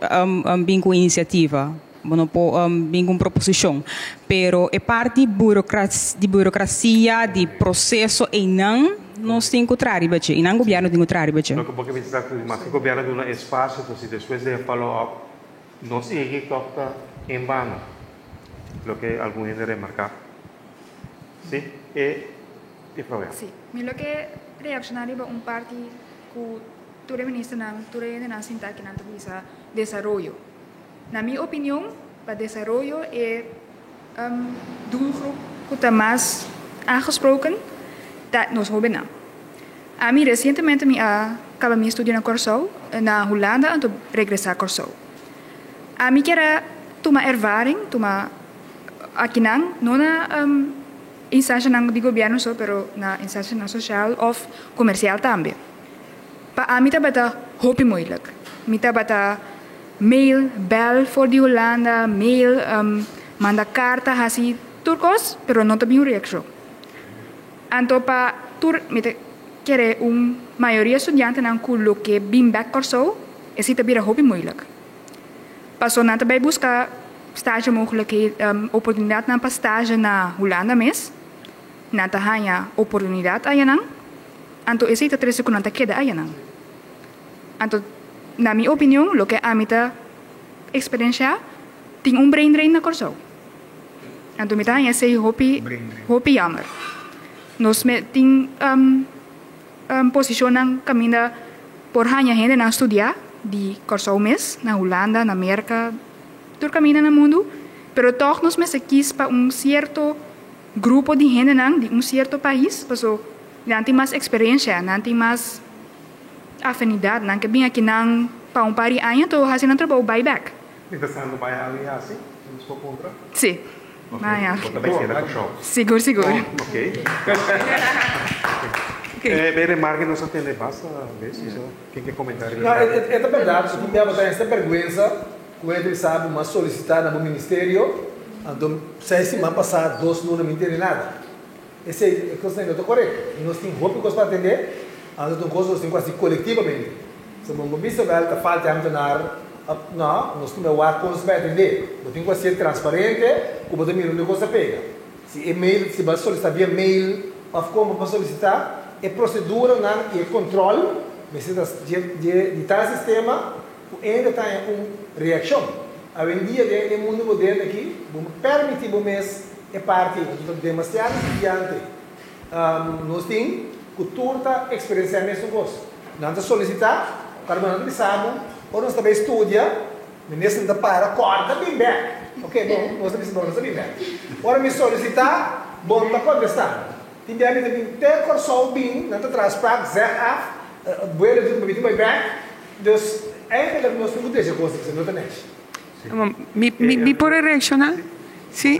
bin ku inisiativa, bo no por bin ku un proposishon, pero e parti di burokrasia, di proseso einan nos tin ku traha riba dje, einan gobièrnu tin ku traha riba dje. Loke bo ke bisa ta ku maske gobièrnu duna espasio, entonces si despues den e follow up no sigui tòg ta en bano, loke algun hende remarká. Si, e problema. Si, mi lo ke reakshoná riba un parti ku. Tur e ministernan, tur e hendenan sinta akinan ta bisa desaroyo. Na mi opinion, pa desaroyo e doelgroep ku ta mas aangesproken ta nos hobennan. Ami resientemente mi a kaba mi estudio na Kòrsou, na Hulanda anto regresá Kòrsou. Ami kier a tuma ervaring, tuma akinan, no na instanshanan di gobièrnu so, pero na instanshanan sosial òf komersial tambe. Pa ami tabata hopi moeilijk. Mi tabata mail, bel for di Hulanda, mail, manda karta, hasi tur kos, pero no ta bin un reakshon. Anto pa tur, mi ta kere un mayoria studiantenan ku lo ke bin bèk Kòrsou, esei ta bira hopi moeilijk. Paso nan ta bai buska stage mogelijkheid, oportunidatnan pa stage na Hulanda mes, nan ta haña oportunidat ayanan. Anto esei ta trese ku nan ta keda ayanan. Anto, na mi opinion, loke ami ta eksperenshá, tin un brain drain na Kòrsou. Anto mi ta haña esei hopi, hopi jammer. Nos me tin posishonnan kaminda por haña hendenan studiá di Kòrsou mes, na Hulanda, na Merka, tur kaminda na mundu, pero tòg nos mester kis pa un sierto grupo di hendenan di un sierto pais, paso Nan tin mas eksperensia, nan tin mas afinidat, nan ke bin aki nan pa un par di aña to hasi nan trabou bai bèk. Mi ta sando bai algu hasi, nos por puntra? Si, bai algu. Bo ta bai keda Kòrsou? Sigur, sigur. Ok. E remarke nos a tende basta bes, so ken ke komentá riba No, e ta bèrdat, su tin bia bo ta hesta bèrgwensa ku e bisa bo mas solisitá na bo ministerio, anto seis siman pasá dos luna mi tene nada. Esei e kosnan no ta korekto. Nos tin hopi kos pa atendé, anto ta un kos ku nos tin ku hasi kolektivamente. So bo bisa bèl ta falta e ambtenar, no, nos tin wak kon nos ta bai atendé. Bo tin ku hasié transparente ku bo ta mira unda e kos ta pega. Si e mail, si bo a solisitá via mail òf kon bo por solisitá, e proseduranan i e kontròl mester ta dje di tal sistema ku hende ta haña un reakshon. Awendia den e mundu moderno aki, bo no pèrmití bo mes e parti ei, pasobra ta demasiado studiante nos tin ku tur ta eksperensiá e mesun kos. Nan ta solisitá, pero nan ta bisa bo, ora nos ta bai studia, minister ta para, kòrda bin bèk. Oke, bon, nos ta bisa bo, nos ta bin bèk. Ora mi solisitá, bo no ta kontestá. Tin bia mi ta bin te Kòrsou bin, nan ta traha sprak, zeg af, buelo djuntu, mi tin bai bèk. Dus eigenlijk nos tin ku drecha kos di no ta nèchi. Mi mi por a reakshoná? Si.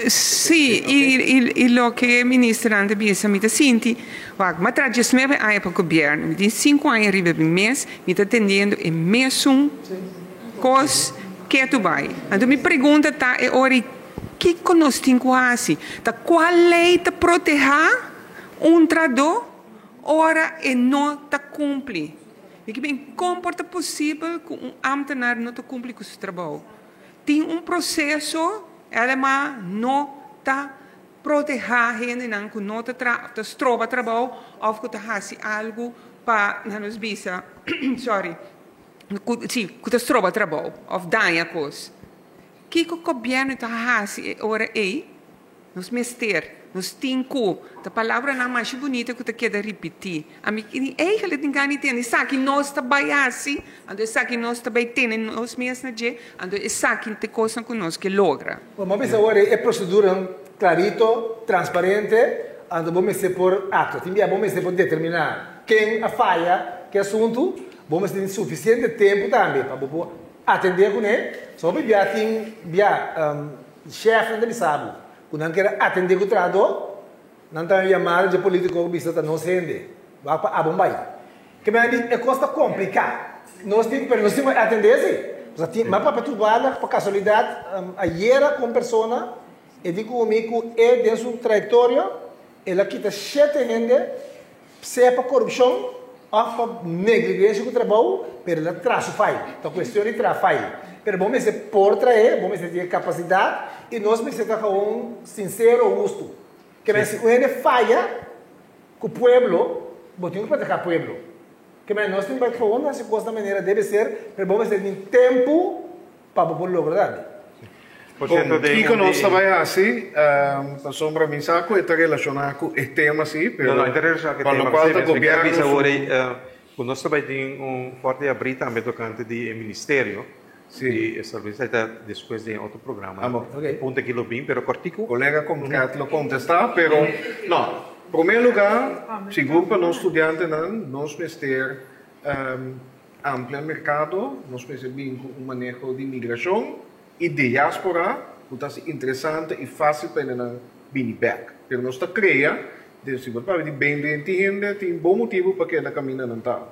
Si, i i loke e ministernan ta bisa mi ta sinti, wak, mi a traha diesnuebe aña pa gobièrnu, mi tin sinku aña riba mi mes, mi ta tendiendo e mesun kos ketu bai. Anto mi pregunta ta e ora ei, kiko nos tin ku hasi? Ta kua lei ta protehá un trahadó? Ora e no ta kumpli. Mi ke bin kon por ta posibel ku un ámtenar no ta kumpli ku su trabou? Tin un proseso, LMA no ta protehá hendenan ku no ta tra ta stroba trabou òf ku ta hasi algu pa nan nos bisa sorry ku si ku ta stroba trabou òf daña kos. Kiko gobièrnu ta hasi e ora ei? Nos mester, nos tin ku. Ta palabranan masha bunita ku ta keda ripití. Ami eigenlijk tin gana di tende esaki nos ta bai hasi, anto esaki nos ta bai tene nos mes na dje, anto esaki ta e kosnan ku nos ke logra. Bo a bisa awor e proseduranan klarito, transparente, anto bo mester por aktua. Tin bia bo mester por determiná ken a faya ke asuntu, bo mester tin sufisiente tempu tambe pa bo por atendé kuné. So hopi bia tin bia. Shèfnan ta bisa bo ku nan kier a atendé ku trahadó, nan ta yamada dje polítiko ku bisa ta nos hende, wak pa abo bai. Ke mester di e kos ta kompliká. Nos tin, pero nos tin ku atendé si. Pasobra tin, mi a papia toevallig pa kasualidat ayera ku un persona, e di ku mi ku e den su trayektoria el a kita shete hende sea pa korupshon. òf pa negligensha ku trabou, pero el a traha su fai. Ta kuestion di traha fai. Pero bo mester por trahe, bo mester tin e kapasidat i nos mester ta gewoon sinsero, hustu. Ke men si un hende faya ku pueblo, bo tin ku proteha pueblo. Ke men nos tin bai gewoon hasi kos na manera debe ser, pero bo mester tin tempu pa bo por logra tambe. Por cierto, Bon, den kiko un nos di. ta bai hasi? Pasobra mi sa ku e ta relashoná ku e tema sí, No, pero no, e ta relashoná ku e pa tema. lokual Sí, ta mi kier gobièrnu bisa su. awor ei ku nos ta bai tin un forte abrí tambe tokante di e ministerio di e servicio. Esei ta despues den otro programa. Amo. E punto aki lo bin, pero kòrtiku. Kolega Comcat lo kontestá, pero no. Promé lugá, sigur pa nos studiantenan, nos mester Amplia merkado, nos mester bin ku un maneho di migrashon i diaspora ku ta hasi interesante i fásil pa hendenan bini bèk. Pero nos ta krea, den si bo ta papia di bende tin hende tin bon motibu pa keda kaminda nan ta.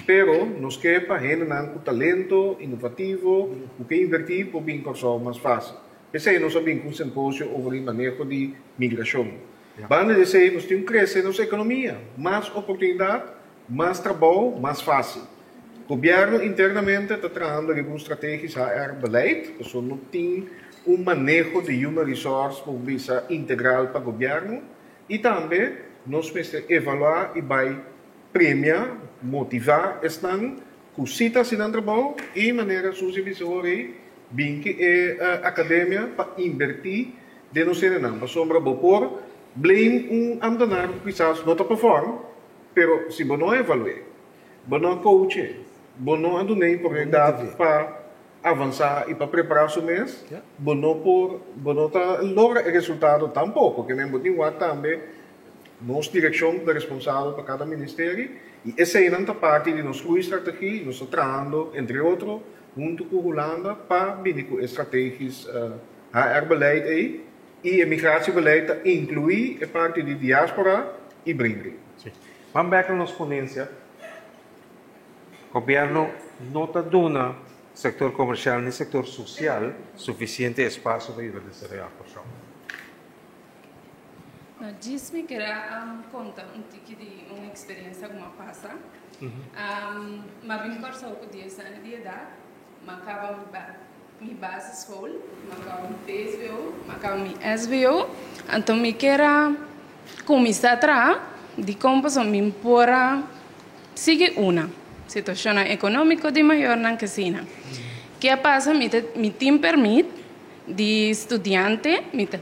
Pero nos ke pa hendenan ku talento, inovativo, ku ke invertí por bin Kòrsou mas fásil. P'esei nos a bin ku un simposio over di maneho di migrashon. Banda di esei nos tin ku krese nos ekonomia, mas oportunidat Mas trabou, mas fácil. Gobierno internamente ta trahando riba un strategisch HR beleid, pasobra no tin un maneho di human resource por bisa integral pa gobierno y tambe nos mester evalua y bay premia, motiva esnan cu si ta haci nan trabou y manera Suzy bisa hoor ey, bin ki e academia pa inverti den nos hendenan, pasobra bo por blame un ambtenaar cu kisas no ta perform, Pero si bo no a evalu'é, bo no a coach'é, bo no a dun'é oportunidat pa avansá i pa prepará su mes, bo no por, bo no ta logra e resultado tampoko. Ke men bo tin wak tambe nos direkshon ta responsabel pa kada ministeri i eseinan ta parti di nos groeistrategie. Nos ta trahando entre otro huntu ku Hulanda pa bini ku e strategisch HR-beleid ei. I e migratiebeleid ta inkluí e parti di diaspora i brinri. Sí. Ban bek na nos ponencia. Gobierno no ta duna sector comercial ni sector social suficiente espacio pa yuda desaroya Kòrsou. No, djis mi kere a konta un tiki di un eksperensia ku mi a pasa. Mi a bin Kòrsou ku dies aña di edat. Mi a kaba mi Mi basisschool, mi a kaba mi vsbo, mi a kaba mi sbo, anto mi kier a kuminsá traha dikon pasobra mi por a sigui una situashonnan ekonómiko di mayornan ke asina. Ke a pasa mi ta mi tin pèrmit di studiante, mi ta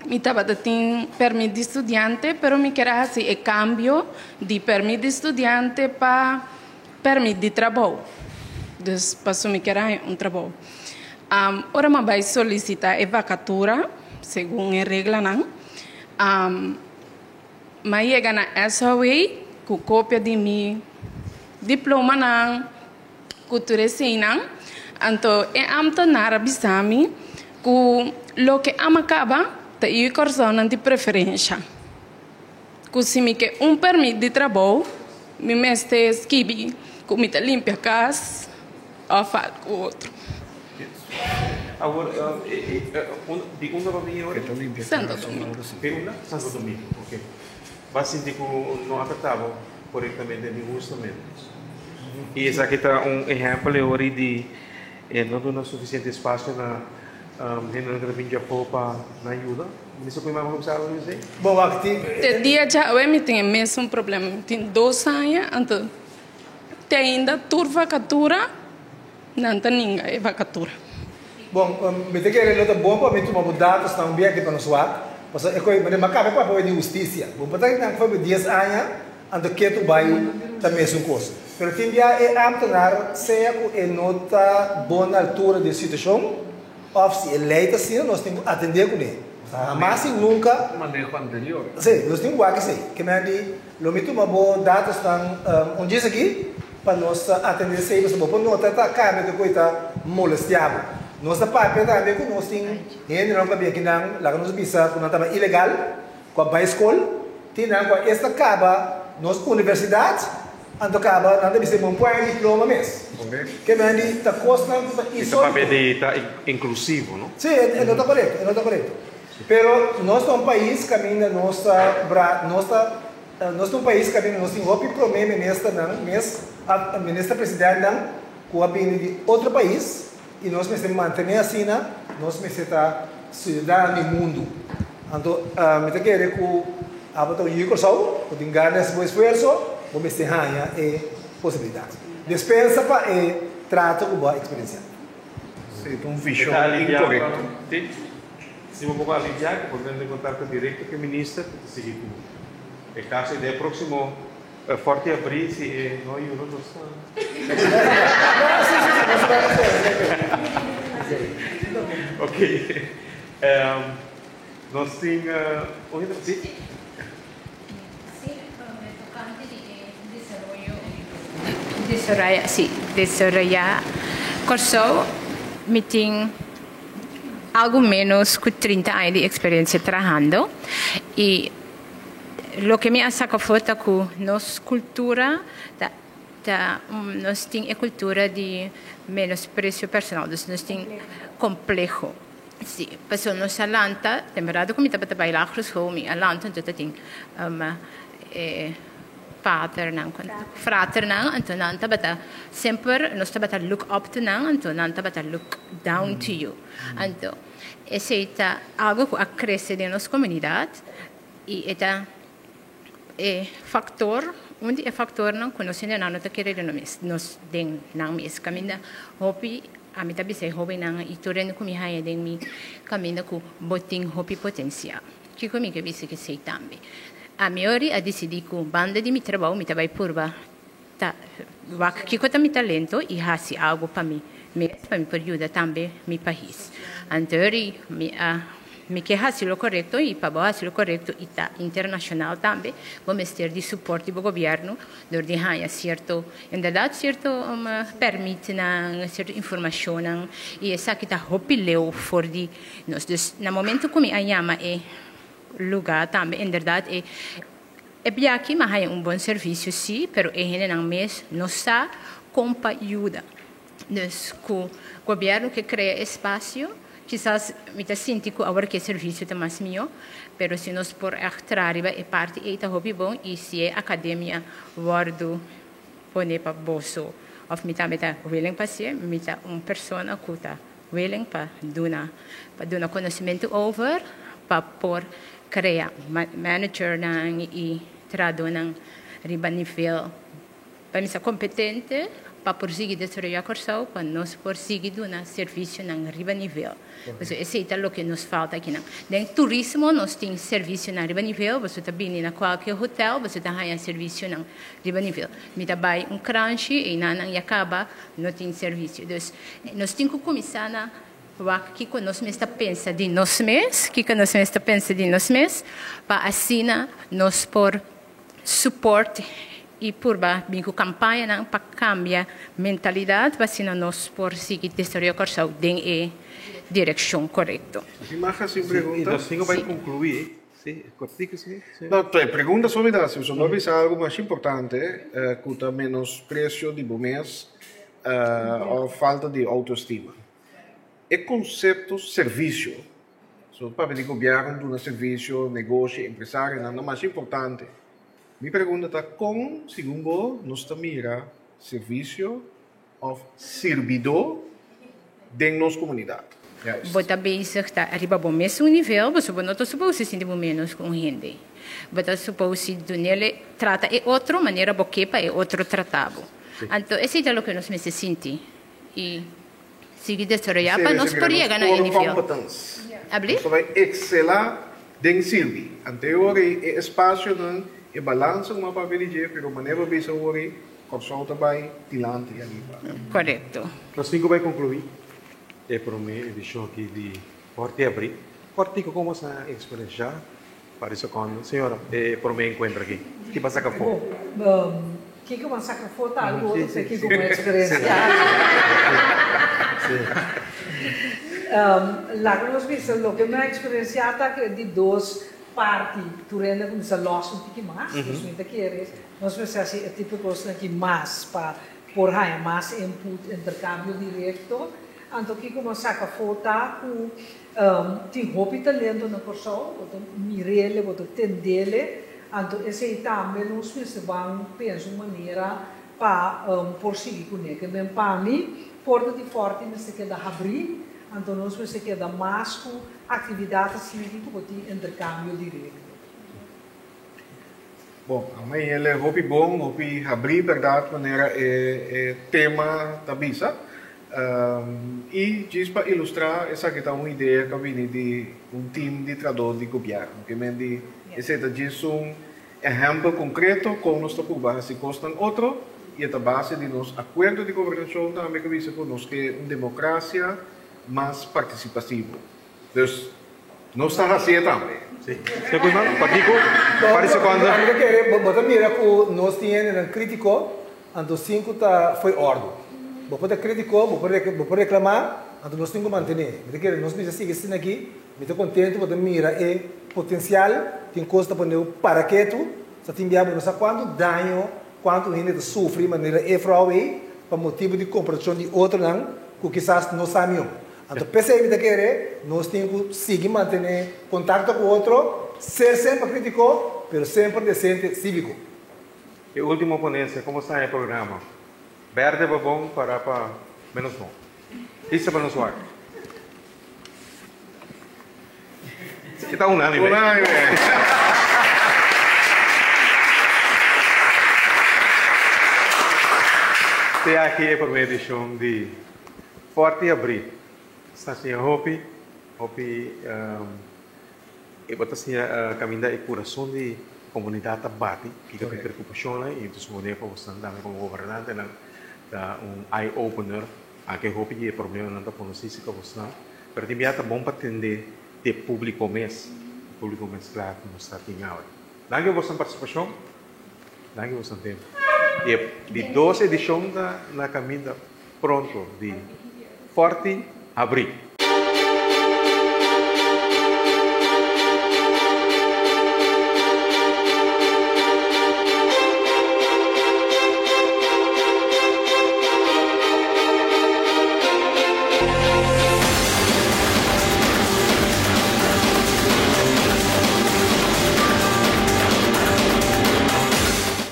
mi tabata tin pèrmit di studiante pero mi kier a hasi e kambio di pèrmit di studiante pa Pèrmit di trabou. Dus paso mi kier haña un trabou. Ora mi a bai solisitá e vakatura, segun e reglanan, mi a yega na SOW ku kopia di mi diplomanan, ku tur eseinan. Anto e ámtenar a bisa mi ku loke amo a kaba ta yu Kòrsounan di preferensha. Ku si mi ke un pèrmit di trabou, mi mester skibi ku mi ta limpia kas òf algu otro. Awor, di unda bo bini awor? Santo Domingo. Di unda? Santo Domingo, ok. Bo a sinti ku no a trata bo korektamente ni hustamente. I esaki ta un ehèmpel awor di e no duna sufisiente espasio na hendenan ku ta bini djafó pa nan yuda. Minister Koeiman bo bisa algo di esei? Bo wak tin. Te dia djawe mi tin e mesun problema. Mi tin dos aña anto te ainda tur vakatura nan ta ninga e vakatura. Bon, mi ta kere lo ta bon pa mi tuma bo datosnan un biaha aki pa nos wak, pasobra e koe manera mi a kaba e papia di hustisia. Bo por ta nan ku dies aña anto ketu bai ta mesun kos. Pero tin bia e ámtenar sea ku e no ta bon na altura di e situashon, Of si e ley ta asina nos tin cu atende cune. Hamas y nunca. Maneho anterior. Si, nos tin cu wak esey. Ke men di, lo mi tuma bo datosnan un djis aki pa nos atende esey pasobra bo por nota ta cambia cu e coy ta molestia bo. Nos ta papia tambe cu nos tin hendenan cu a bin akinan, laga nos bisa cu nan tabata ilegal, cu a bay scol, tin nan cu a esta caba nos universidad, Anto kaba nan ta bisa bon pon e diploma mes. Ke men di ta kosnan ku ta I ta papia di ta inklusivo, no? Si, e no ta korekto, e no ta korekto. Pero nos ta un pais kaminda nos ta bra, nos ta Nos ta un pais kaminda nos tin hopi prome ministernan mes, minister presidentnan ku a bini di otro pais i nos mester mantene asina, nos mester ta siudadano di mundu. Anto mi ta kere ku abo ta un yu di Kòrsou ku tin gana di hasi bo esfuerso, bo mester haña e posibilidat. Despensa pa e trato ku bo a eksperensiá. Sí, ta un vishon inkorekto. Si bo poko aliviá ku por drenta en kontakto direkto ku e minister ku ta sigui ku e kaso i den e próksimo Forti Abril si e no yuda nos ta Ok nos tin un hende si. Si tokante di e desaroyo si desaroyá Kòrsou mi tin. Algu ménos ku 30 aña di eksperensia trahando i loke mi a saka afó ta ku nos kultura ta ta nos tin e kultura di menospresio personal, dus nos tin kompleho. Si, pasobra nos a lanta, temporada ku mi tabata bai lagere school mi a lanta anto ta tin e paternan, fraternan, anto nan tabata semper nos tabata look up to nan, anto nan tabata look down to you. Anto esei ta algo ku a krese den nos komunidat i e ta e faktor, un di e faktornan ku nos hendenan no ta kere den nos mes, nos den nan mes. Kaminda hopi, ami ta bisa e hóbennan i tur hende ku mi haña den mi kaminda ku bo tin hopi potensial. Kiko mi ke bisa kesei tambe? Ami ori a disidí ku banda di mi trabou mi ta bai purba ta wak kiko ta mi talento i hasi algu pa mi mes pa mi por yuda tambe mi pais. Anto ori mi a mi ke hasi lo korekto i pa bo hasi lo korekto i ta internashonal tambe bo mester di suport di bo gobièrnu dor di haña sierto inderdat sierto pèrmitnan, sierto informashonnan i esaki ta hopi leu for di Nos dus na momento ku mi a yama e lugá tambe inderdat e e biaha mi a haña un bon servisio sí, pero e hendenan mes no sa kon pa yuda. Dus ku gobièrnu ke krea espasio, kisas mi ta sinti ku awor ke servisio ta mas mihó, pero si nos por ègt traha riba e parti ei ta hopi bon i si e akademia wòrdu pone pa boso òf mi tambe ta willing pa hasié, mi ta un persona ku ta Willing pa duna pa duna konosementu over pa por krea managernan i trahadónan riba nivel pa mester kompetente pa por sigui desaroyá Kòrsou pa nos por sigui duna servisionan riba nivel. Pasobra esei ta loke nos falta akinan. Den turismo nos tin servisionan riba nivel, boso ta bini na kualke hotel boso ta haña servisionan riba nivel. Mi ta bai un kranshi einan nan ya kaba No tin servisio. Dus nos tin ku kuminsá na wak kiko nos mes ta pensa di nos mes, kiko nos mes ta pensa di nos mes, pa asina nos por support i purba bin ku kampañanan pa kambia mentalidat pa asina nos por sigui desaroyá Kòrsou den e direkshon korekto. Mi mag hasi un pregunta? I nos tin ku bai konkluí. Sí, kortico sí. Sí. No, e pregunta so mi ta hasi, pasobra bo a bisa algu masha importante, ku ta menosprecio di bo mes òf falta di outoestima. E konsepto servisio, so papia di gobièrnu duna servisio, negoshi, empresarionan, ta masha importante. Mi pregunta ta kon segun bo nos ta mira servisio òf sirbidó den nos komunidat. Bo ta bezig ta riba bo mesun nivel, pasobra bo no ta supose sinti bo ménos ku un hende. Bo ta supose dun'el trata e otro manera bo ke pa e otro trata bo. Anto esei ta loke nos mester sinti i sigui desaroyá pa nos por yega na e nivel. Abli? Nos ta bai ekselá den sirbi. Anto e ora ei e espasionan, e balansa ku mi a papia di dje, pero manera bo bisa awor ei, Kòrsou ta bai dilanti ariba. Korekto. Nos tin ku bai konkluí e promé edishon aki di Kòrti Abrí. Kòrtico komo sa eksperenshá pa di sekondo. Señora, e promé enkuentro aki, ki bo a saka afó? Bo, kiko bo a saka afó ta algu otro te kiko bo a eksperensiá. Laga nos bisa loke mi a eksperensiá ta ku e di dos parti tur hende a kuminsá lòs un tiki mas, dus mi ta kere Nos mester hasi e tipo kosnan aki mas pa por haña mas input, interkambio direkto. Anto kiko bo a saka afó ta ku tin hopi talento na Kòrsou, bo ta mir'ele, bo ta tend'ele. Anto esei tambe nos mester ban pensa un manera pa por sigui kuné. Ke men pa mi, porta di Fòrti mester keda habrí, anto nos mester keda mas ku aktividat asina aki ku bo tin interkambio direkto. Bon, amei el e hopi bon, hopi habrí bèrdat manera e e tema ta bisa. I djis pa ilustrá esaki ta un idea ku a bini di un tim di tradó di gobièrnu. Ke men di esei ta djis un ehèmpel konkreto kon nos ta purba hasi kosnan otro i e ta base di nos akuerdo di gobernashon tambe ku bisa ku nos ke un demokrasia mas partisipativo. Dus nos ta hasié tambe. Sí. Señor Guzman, pakiko parece cuando. Ami ta kere bo ta mira ku nos tin hendenan kritiko, anto sin ku ta fo'i òrdu. Bo por ta kritiko, bo por bo por reklamá, anto nos tin ku mantené. Mi ta kere nos bisa sigui asina aki, mi ta kontentu bo ta mira e potensial, tin kos ta pone bo para ketu, sa tin bia bo no sa kuantu daño, kuantu hende ta sufri manera e frou ei pa motibu di komportashon di otronan ku kisas no sa mion. Anto p'esei mi ta kere nos tin ku sigui mantené kontakto ku otro, ser semper kritiko, pero semper desente síviko. E último ponensia, Komo sta e programa? Bèrdè pa bon, pará pa ménos bon. Lista pa nos wak. E ta unánime. Unánime. Te aki e promé edishon di Forti abrí sta siña hopi, hopi e bo ta siña kaminda e kurason di komunidat ta bati, kiko ta e preokupashonnan i ta suponé pa bosnan tambe komo gobernantenan ta un eye opener ake hopi di e problemanan ta konosí si ka bosnan, pero tin bia ta bon pa tende di e públiko mes, e públiko mes kla ku nos ta tin awe. Danki pa bosnan partisipashon, danki pa bosnan tempu. I e di dos edishon ta na kaminda. Pronto di Forti Habrí.